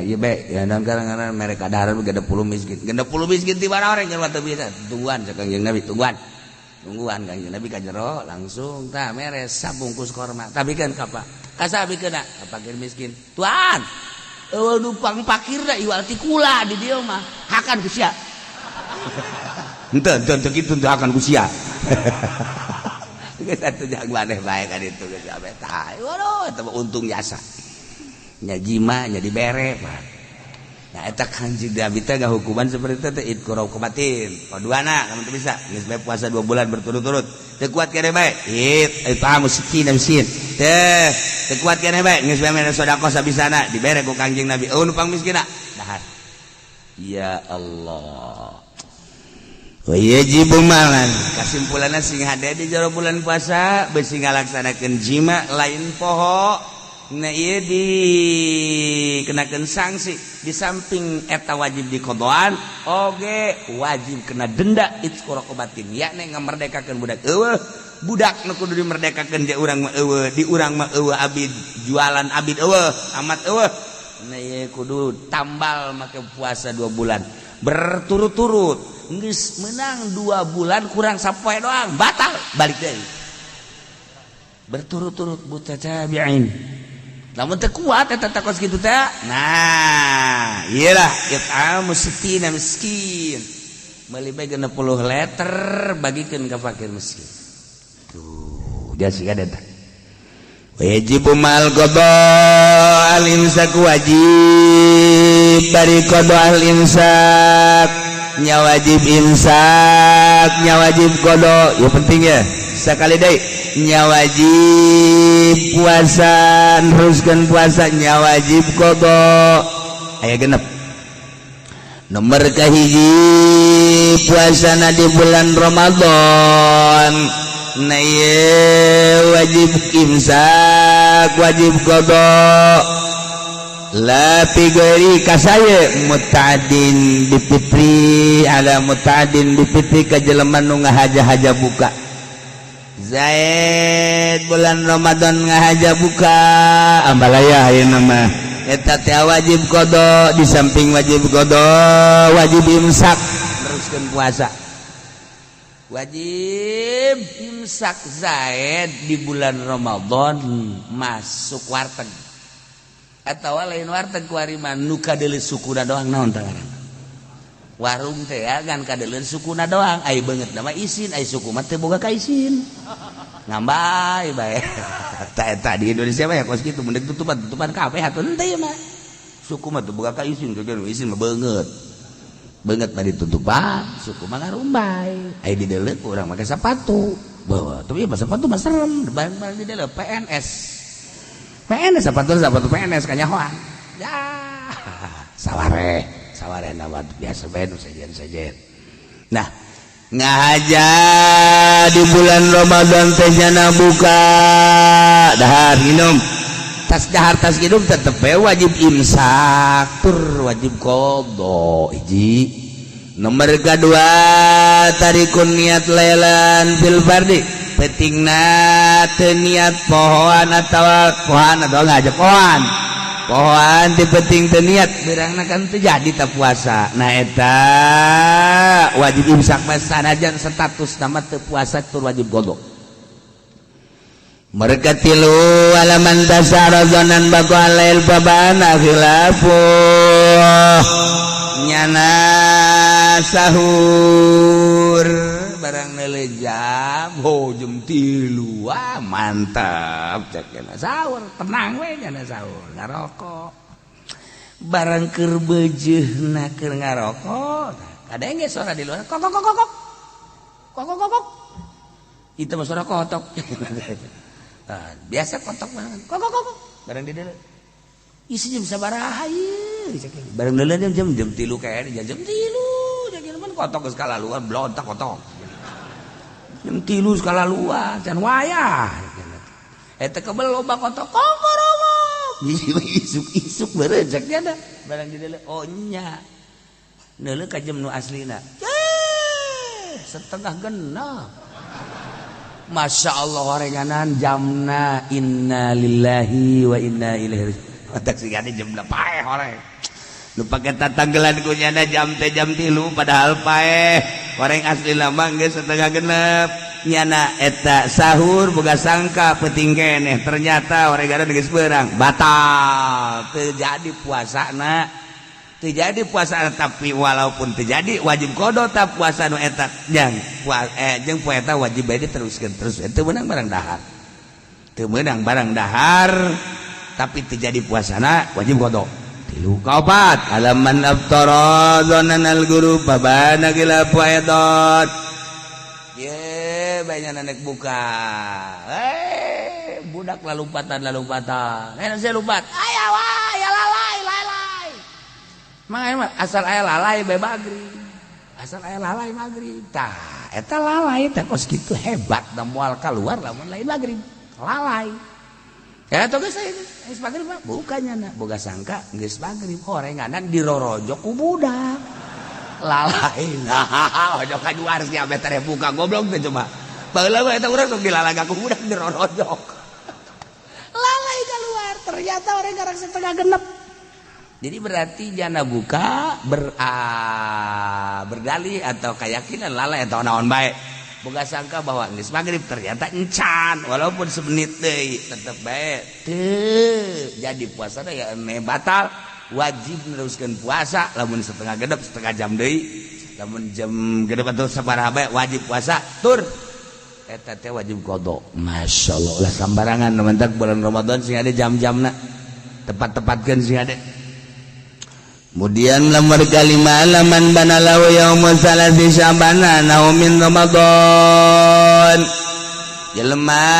ieu bae ya, dan kadang-kadang mereka kadaharan 60 miskin. 60 miskin ti mana orang yang teu bisa? Tungguan, cek Kangjeng Nabi, tungguan. Tungguan Kangjeng Nabi ka jero langsung tah mere sabungkus korma. Tapi kan ka kasabikeun ka fakir miskin. Tuan, eueuh nu pang fakirna iwal ti kula di dieu mah hakan ku sia. Henteu, henteu, henteu kitu, henteu hakan ku sia. Geus atuh jangan maneh bae ka ditu geus abe tah. Waduh, eta mah untung jasa. Nya jima nya dibere, Pak. Nah, eta Kanjeng Nabi teh hukuman seperti itu teh itqu raqabatin. Kaduana kamu teu bisa geus bae puasa 2 bulan berturut-turut. Teu kuat kene bae. It it'amu sittina miskin. Teh teu kuat kene bae geus bae mere sedekah sabisana dibere ku Kangjeng Nabi. Eueuh nu pang miskina dahar. Ya Allah. Wa yajibu malan. Kasimpulanna sing hade di jero bulan puasa besi ngalaksanakeun jima lain poho. Nah, ieu dikenakeun sanksi di samping eta wajib dikodoan oge wajib kena denda itqu raqabatin, yakni ngamerdekakeun budak. Eueuh budak nu kudu dimerdekakeun di urang mah eueuh, di urang mah eueuh abid jualan, abid eueuh, amat eueuh. Nah, ieu kudu tambal make puasa 2 bulan berturut-turut. Geus menang 2 bulan kurang sapoe doang, batal, balik deui berturut-turut mutatabi'in. Lamun teu kuat eta takos kitu teh, nah iyalah it'amu sittina miskin, meuli bae 60 liter bagikeun ka fakir miskin. Tuh dia sih ada teh. Wajib mal qada al imsak, wajib bari qada al imsak nya, wajib imsak nya, wajib qada. Ya, penting ya, sekali deui nya wajib puasa, neruskeun puasa nya, wajib qada. Aya genep. Nomor kahiji puasana di bulan Ramadan. Nah, ieu wajib imsak, wajib qada. La fi ghairi kasaya muta'addin bifitri, ala muta'addin bifitri, ka jelema nu ngahaja-haja buka. Zaid bulan Ramadan ngahaja buka ambalaya ayeuna mah eta teh wajib qada. Di samping wajib qada, wajib imsak, teruskeun puasa, wajib imsak. Zaid di bulan Ramadan masuk warteg atau lain warteg kuari mah nu kadeuleu sukuna doang, naon teh ngaranna, warung teh ya kan, kadeuleu sukuna doang. Ai beungeut mah isin, ai suku mah teu boga kaisin, ngambay bae. Tah, eta di Indonesia mah ya kos kitu, mending tutupan tutupan kabeh atuh henteu mah suku mah teu boga kaisin. Isin mah beungeut, beungeut mah ditutupan, suku mah ngarumbay. Ai di deuleu urang make sepatu bawa, tapi ya sepatu mah serem barang-barang di deuleu. PNS, PNS, sepatu sepatu PNS kanyahoan ya, saware. Sawarehna biasa bae nu sejen-sejen. Nah, ngahaja di bulan Ramadan teh nyana buka, dahar, minum. Tas dahar, tas minum, tetep we wajib imsak tur wajib qadha. Hiji. Nomor kedua, tarikun niat lailan fil fardi, pentingna teu niat pohoan atawa pohoan atau ngajak pohoan, pohoan di penting teu niat beurangna kan teu jadi tak puasa. Nah, eta wajib imsak mah sanajan status nama teu puasa tur wajib qadha. Mereka tilu, ala man tasara dzonan baqa lail fabana khilafu, nyana sahur barang nele jam, oh, jam 3, wah mantap cek nyana, sahur tenang we. Nyana sahur ngarokok, barang keur beujeuna keur ngarokok, kadenge suara di luar, kok kok kok kok kok kok kok. Itu mah suara kotok. Nah, biasa kotok banget, kok kok kok. Barang di dalam isi jam sabaraha ieu, barang dalam jam jam jam 3, kayaknya jam 3 jadi man kotok geus kalaluan, blontak kotok jam 3 kalaluan can wayah eta kebel loba kotok kongkorongok isuk-isuk beureum cek dia. Barang di dalam, oh nya, neuleuh ka jam nu aslina 5.30. Masya Allah, orenganan jamna. Innalillahi wa inna ilaihi raji'un. Otak sih jam paeh horeng nu pake tatanggelan ku nyana jam teh jam 3, padahal paeh horeng asli lama geus 5.30. Nyana eta sahur boga sangka penting keneh, ternyata orenganan geus beurang, batal, terjadi puasana, terjadi puasa. Tapi walaupun terjadi wajib qadha tak puasa nu eta jang jeung poe eta wajib bae diteruskeun terus. Teu meunang barang dahar, teu meunang barang dahar, tapi terjadi puasana wajib qadha. Tilu. Kaopat, ala man aftara dzonan al ghurub fabana khilafu aidot. Ye banyak nenek buka, eh budak lalumpatan lalumpatan, eh saya lumpat aya wah ya lalai lalai. Mang asal aya lalai bae magrib, asal aya lalai magrib. Tah, eta lalai teh kos kitu hebat da moal keluar lamun lain magrib lalai. Ya atau geus geus magrib mah bukannya na boga sangka geus magrib, horenganan dirorojok ku budak lalai. Nah, ojo kajuar sia teh buka goblok teh. Coba baheula mah eta urang sok dilalaga ku budak, dirorojok lalai keluar, ternyata orang garang 5.30. Jadi berarti jana buka berdalih atau keyakinan lalai atau naon baik, boga sangka bahwa geus maghrib, ternyata encan walaupun semenit deui tetep bae teu jadi puasa ya, ene batal, wajib meneruskan puasa. Lamun 5.30, setengah jam deui, lamun jam 6 atau sabaraha bae wajib puasa tur eta teh wajib qadha. Masya Allah lah, sambarangan mentak bulan Ramadan sing ada jam-jamna tepat-tepatkeun sing ada. Kemudian nomor kalima, ala man bana lahu yaumu salasi sya'bana annahu min Ramadan, jelema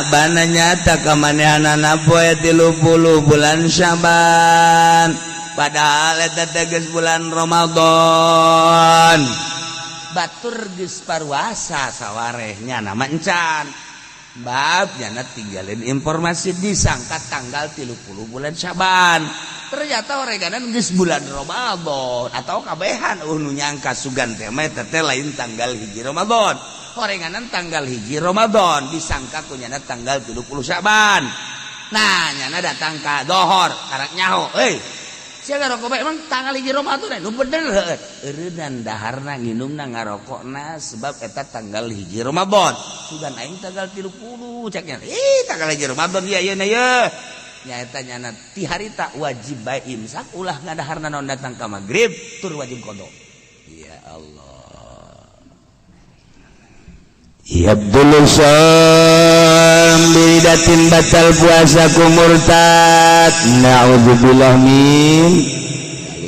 bana nyata kamanehanana poe 30 bulan Syaban, padahal eta teh geus bulan Ramadan, batur geus paruasa sawarehnya nama encan bab nyana tinggalin informasi disangka tanggal 30 bulan Syaban, ternyata oreganan geus bulan Ramadan atau kabehan nu nyangka sugan teh mah eta teh lain tanggal 1 Ramadan, orenganan tanggal 1 Ramadan disangka ku nyana tanggal 30 Syaban. Nah, nyana datang ka dohor karak nyaho, euy sia ngarokok bae, emang tanggal 1 Ramadan? Nu bener heueuh eureunnan daharna, nginumna, ngarokokna sebab eta tanggal 1 Ramadan, sugan aing tanggal 30 cek nya. Ih, tanggal 1 Ramadan ieu ayeuna ye. Nyaeta nyana ti harita wajib bae imsak, ulah ngadaharna naon datang ka magrib tur wajib qadha. Ya Allah. Yabdulu shaum biriddatin, batal puasa ku murtad, na'udzubillah min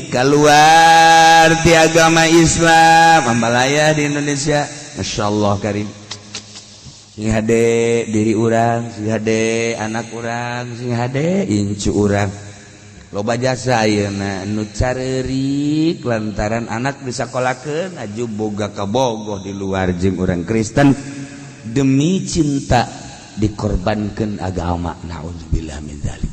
keluar ti agama Islam. Ambalaya di Indonesia, Masya Allah karim. Sing hade diri urang, sing hade anak urang, sing hade incu urang. Loba jasa ayeuna nu careurik lantaran anak disakolakeun aju boga kabogoh di luar jeung urang Kristen, demi cinta dikorbankan agama. Naudzubillah min dzalik.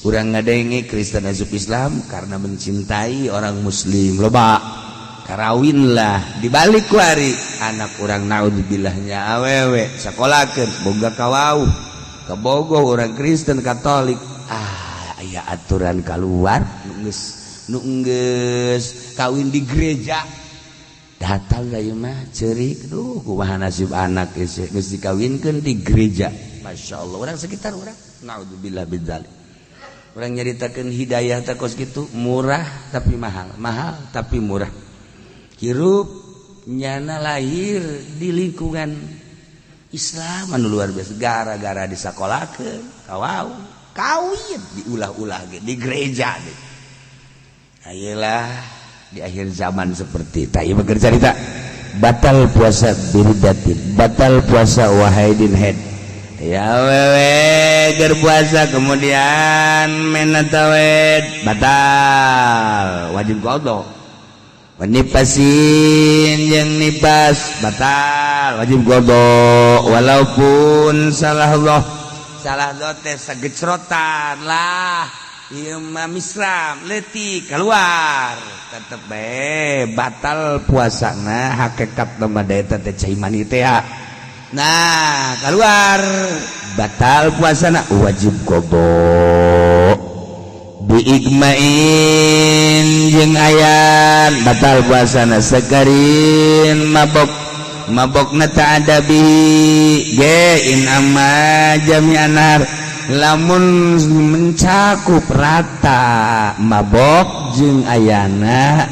Urang ngadenge Kristen asup Islam karena mencintai orang Muslim, loba karawin lah dibalik kuari anak urang, naudzubillahnya, awewe sakolakeun boga kawau kabogoh orang Kristen Katolik. Ah, aya aturan keluar, nu geus kawin di gereja datang ka imah ceurik, duh, kumaha nasib anak geus dikawinkeun di gereja. Masya Allah, orang sekitar urang, naudzubillah min dzalik. Urang nyaritakeun hidayah teh kos kitu, murah tapi mahal, mahal tapi murah. Hirup nyana lahir di lingkungan Islam anu luar biasa, gara-gara disakolakeun kawau kawin diulah-ulah ge di gereja deh. Ayolah, di akhir zaman seperti tak ieu bekerja cerita batal puasa biriddatin, batal puasa wahaidin head ya wewe ger puasa kemudian menatawed, batal, wajib qada. Wanifasin yang nifas batal, wajib qada, walaupun salah Allah salah teh sagecrotan lah, ieu mah misram leutik keluar, tetep bae batal puasana. Hakikat mah eta teh cai mani teh. Nah, keluar, batal puasana, wajib qada. Biigmain jeung ayan batal puasana sakarin mabok, mabokna ta'ada bihi ge in amma jami'an nahar, lamun mencakup rata mabok jeung ayana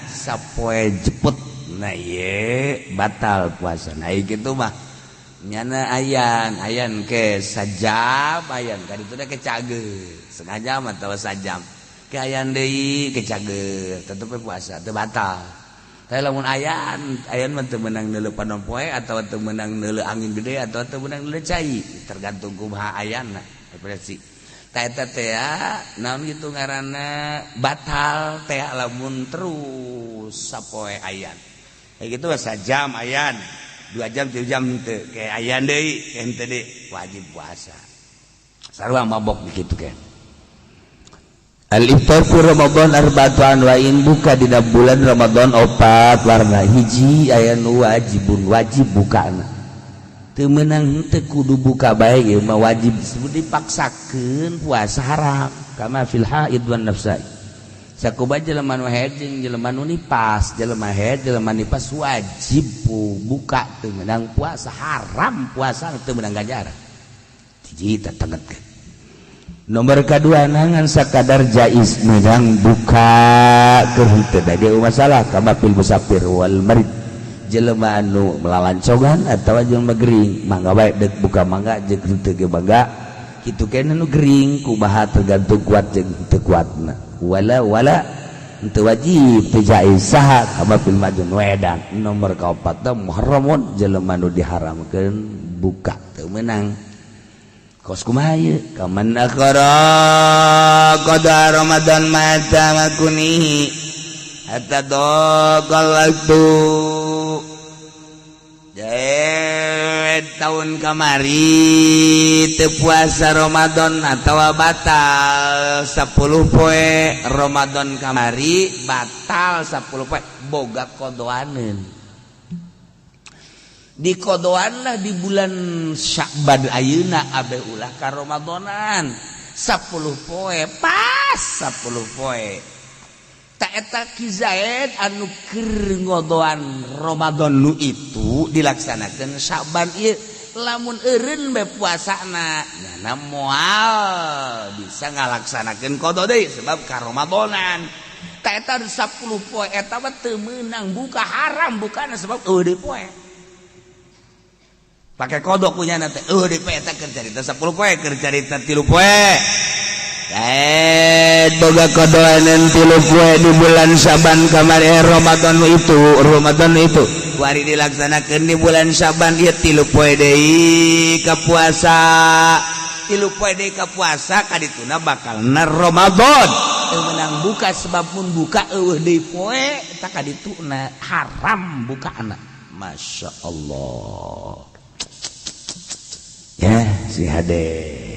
sapoe jeput. Nah, ye batal puasa. Nah, gitu mah nyana ayan ayan ke sajam, ayan kan itu ke cager setengah jam atau sajam, ke ayan deui ke cager, tetep puasa teu batal. Tapi lamun ayan ayan mah teu meunang neuleu panon poe atau teu meunang neuleu angin gede atau teu meunang neuleu cai, tergantung kumaha ayana depresi. Ta eta teh naon gitu ngaranna, batal teh lamun terus sapoe ayan kayak gitu, sajam ayan, 2 jam, 3 jam teu, kayak ayan deui henteu deui, wajib puasa. Sarua mabok gitu kan. Al iftar fi Ramadan arba'atu anwa'in, buka dina bulan Ramadan opat warna. Hiji, aya nu wajibun, wajib bukana, teu meunang teu kudu buka bae, ieu mah wajib, disebut dipaksakeun puasa haram. Kama fil haid wan nufasa, sakuba jelema nu haid jeung jelema nu nipas. Jelema haid, jelema nipas wajib buka, teu meunang puasa, haram puasa, teu meunang ganjaran. Hiji tetegetkeun. Nomor kedua, nangan sakadar jaiz, meunang buka keur henteu da masalah. Kama fil musafir wal marid, jelema anu melalancogan atawa jelema gering, mangga bae deuk buka mangga, jeung henteu ge mangga. Kitu keneh nu gering, kumaha tergantung kuat jeung henteu kuatna. Wala wala henteu wajib, teu jaiz. Saha? Kama fil majnun wedan. Nomor kaopat, muharramun, jelema nu diharamkeun buka teu meunang. Kos kumaha ieu? Kaman akhara qada Ramadan mata makunihi hatta daqal waktu. Tahun kamari teu puasa Ramadan atau batal 10 poe Ramadan kamari, batal 10 poe, boga qodoaneun, dikodoan lah di bulan Syakban ayeuna abe ulah ka Ramadanan 10 poe, pas 10 poe. Tak eta Ki Zaid anu keur ngodoan Ramadan nu itu dilaksanakeun Syakban ieu, lamun eureun bae puasana, nyana moal bisa ngalaksanakeun qada deui sebab ka Ramadanan. Tak eta 10 poe eta mah teu meunang buka, haram bukana sebab eueuh deui poe. Pakai qada punya nanti eueuh deui poe. Eta keur carita 10 poe, keur carita 3 poe. Boga qodoanan 3 poe di bulan Syaban kamari, Ramadan itu, Ramadan itu kuari dilaksanakan di bulan Syaban ieu 3 poe deui ka puasa. 3 poe deui ka puasa, kadituna bakal na Ramadan. Teu meunang buka, sebab mun buka eueuh deui poe eta, kadituna haram buka anak. Masya Allah ya, si hade.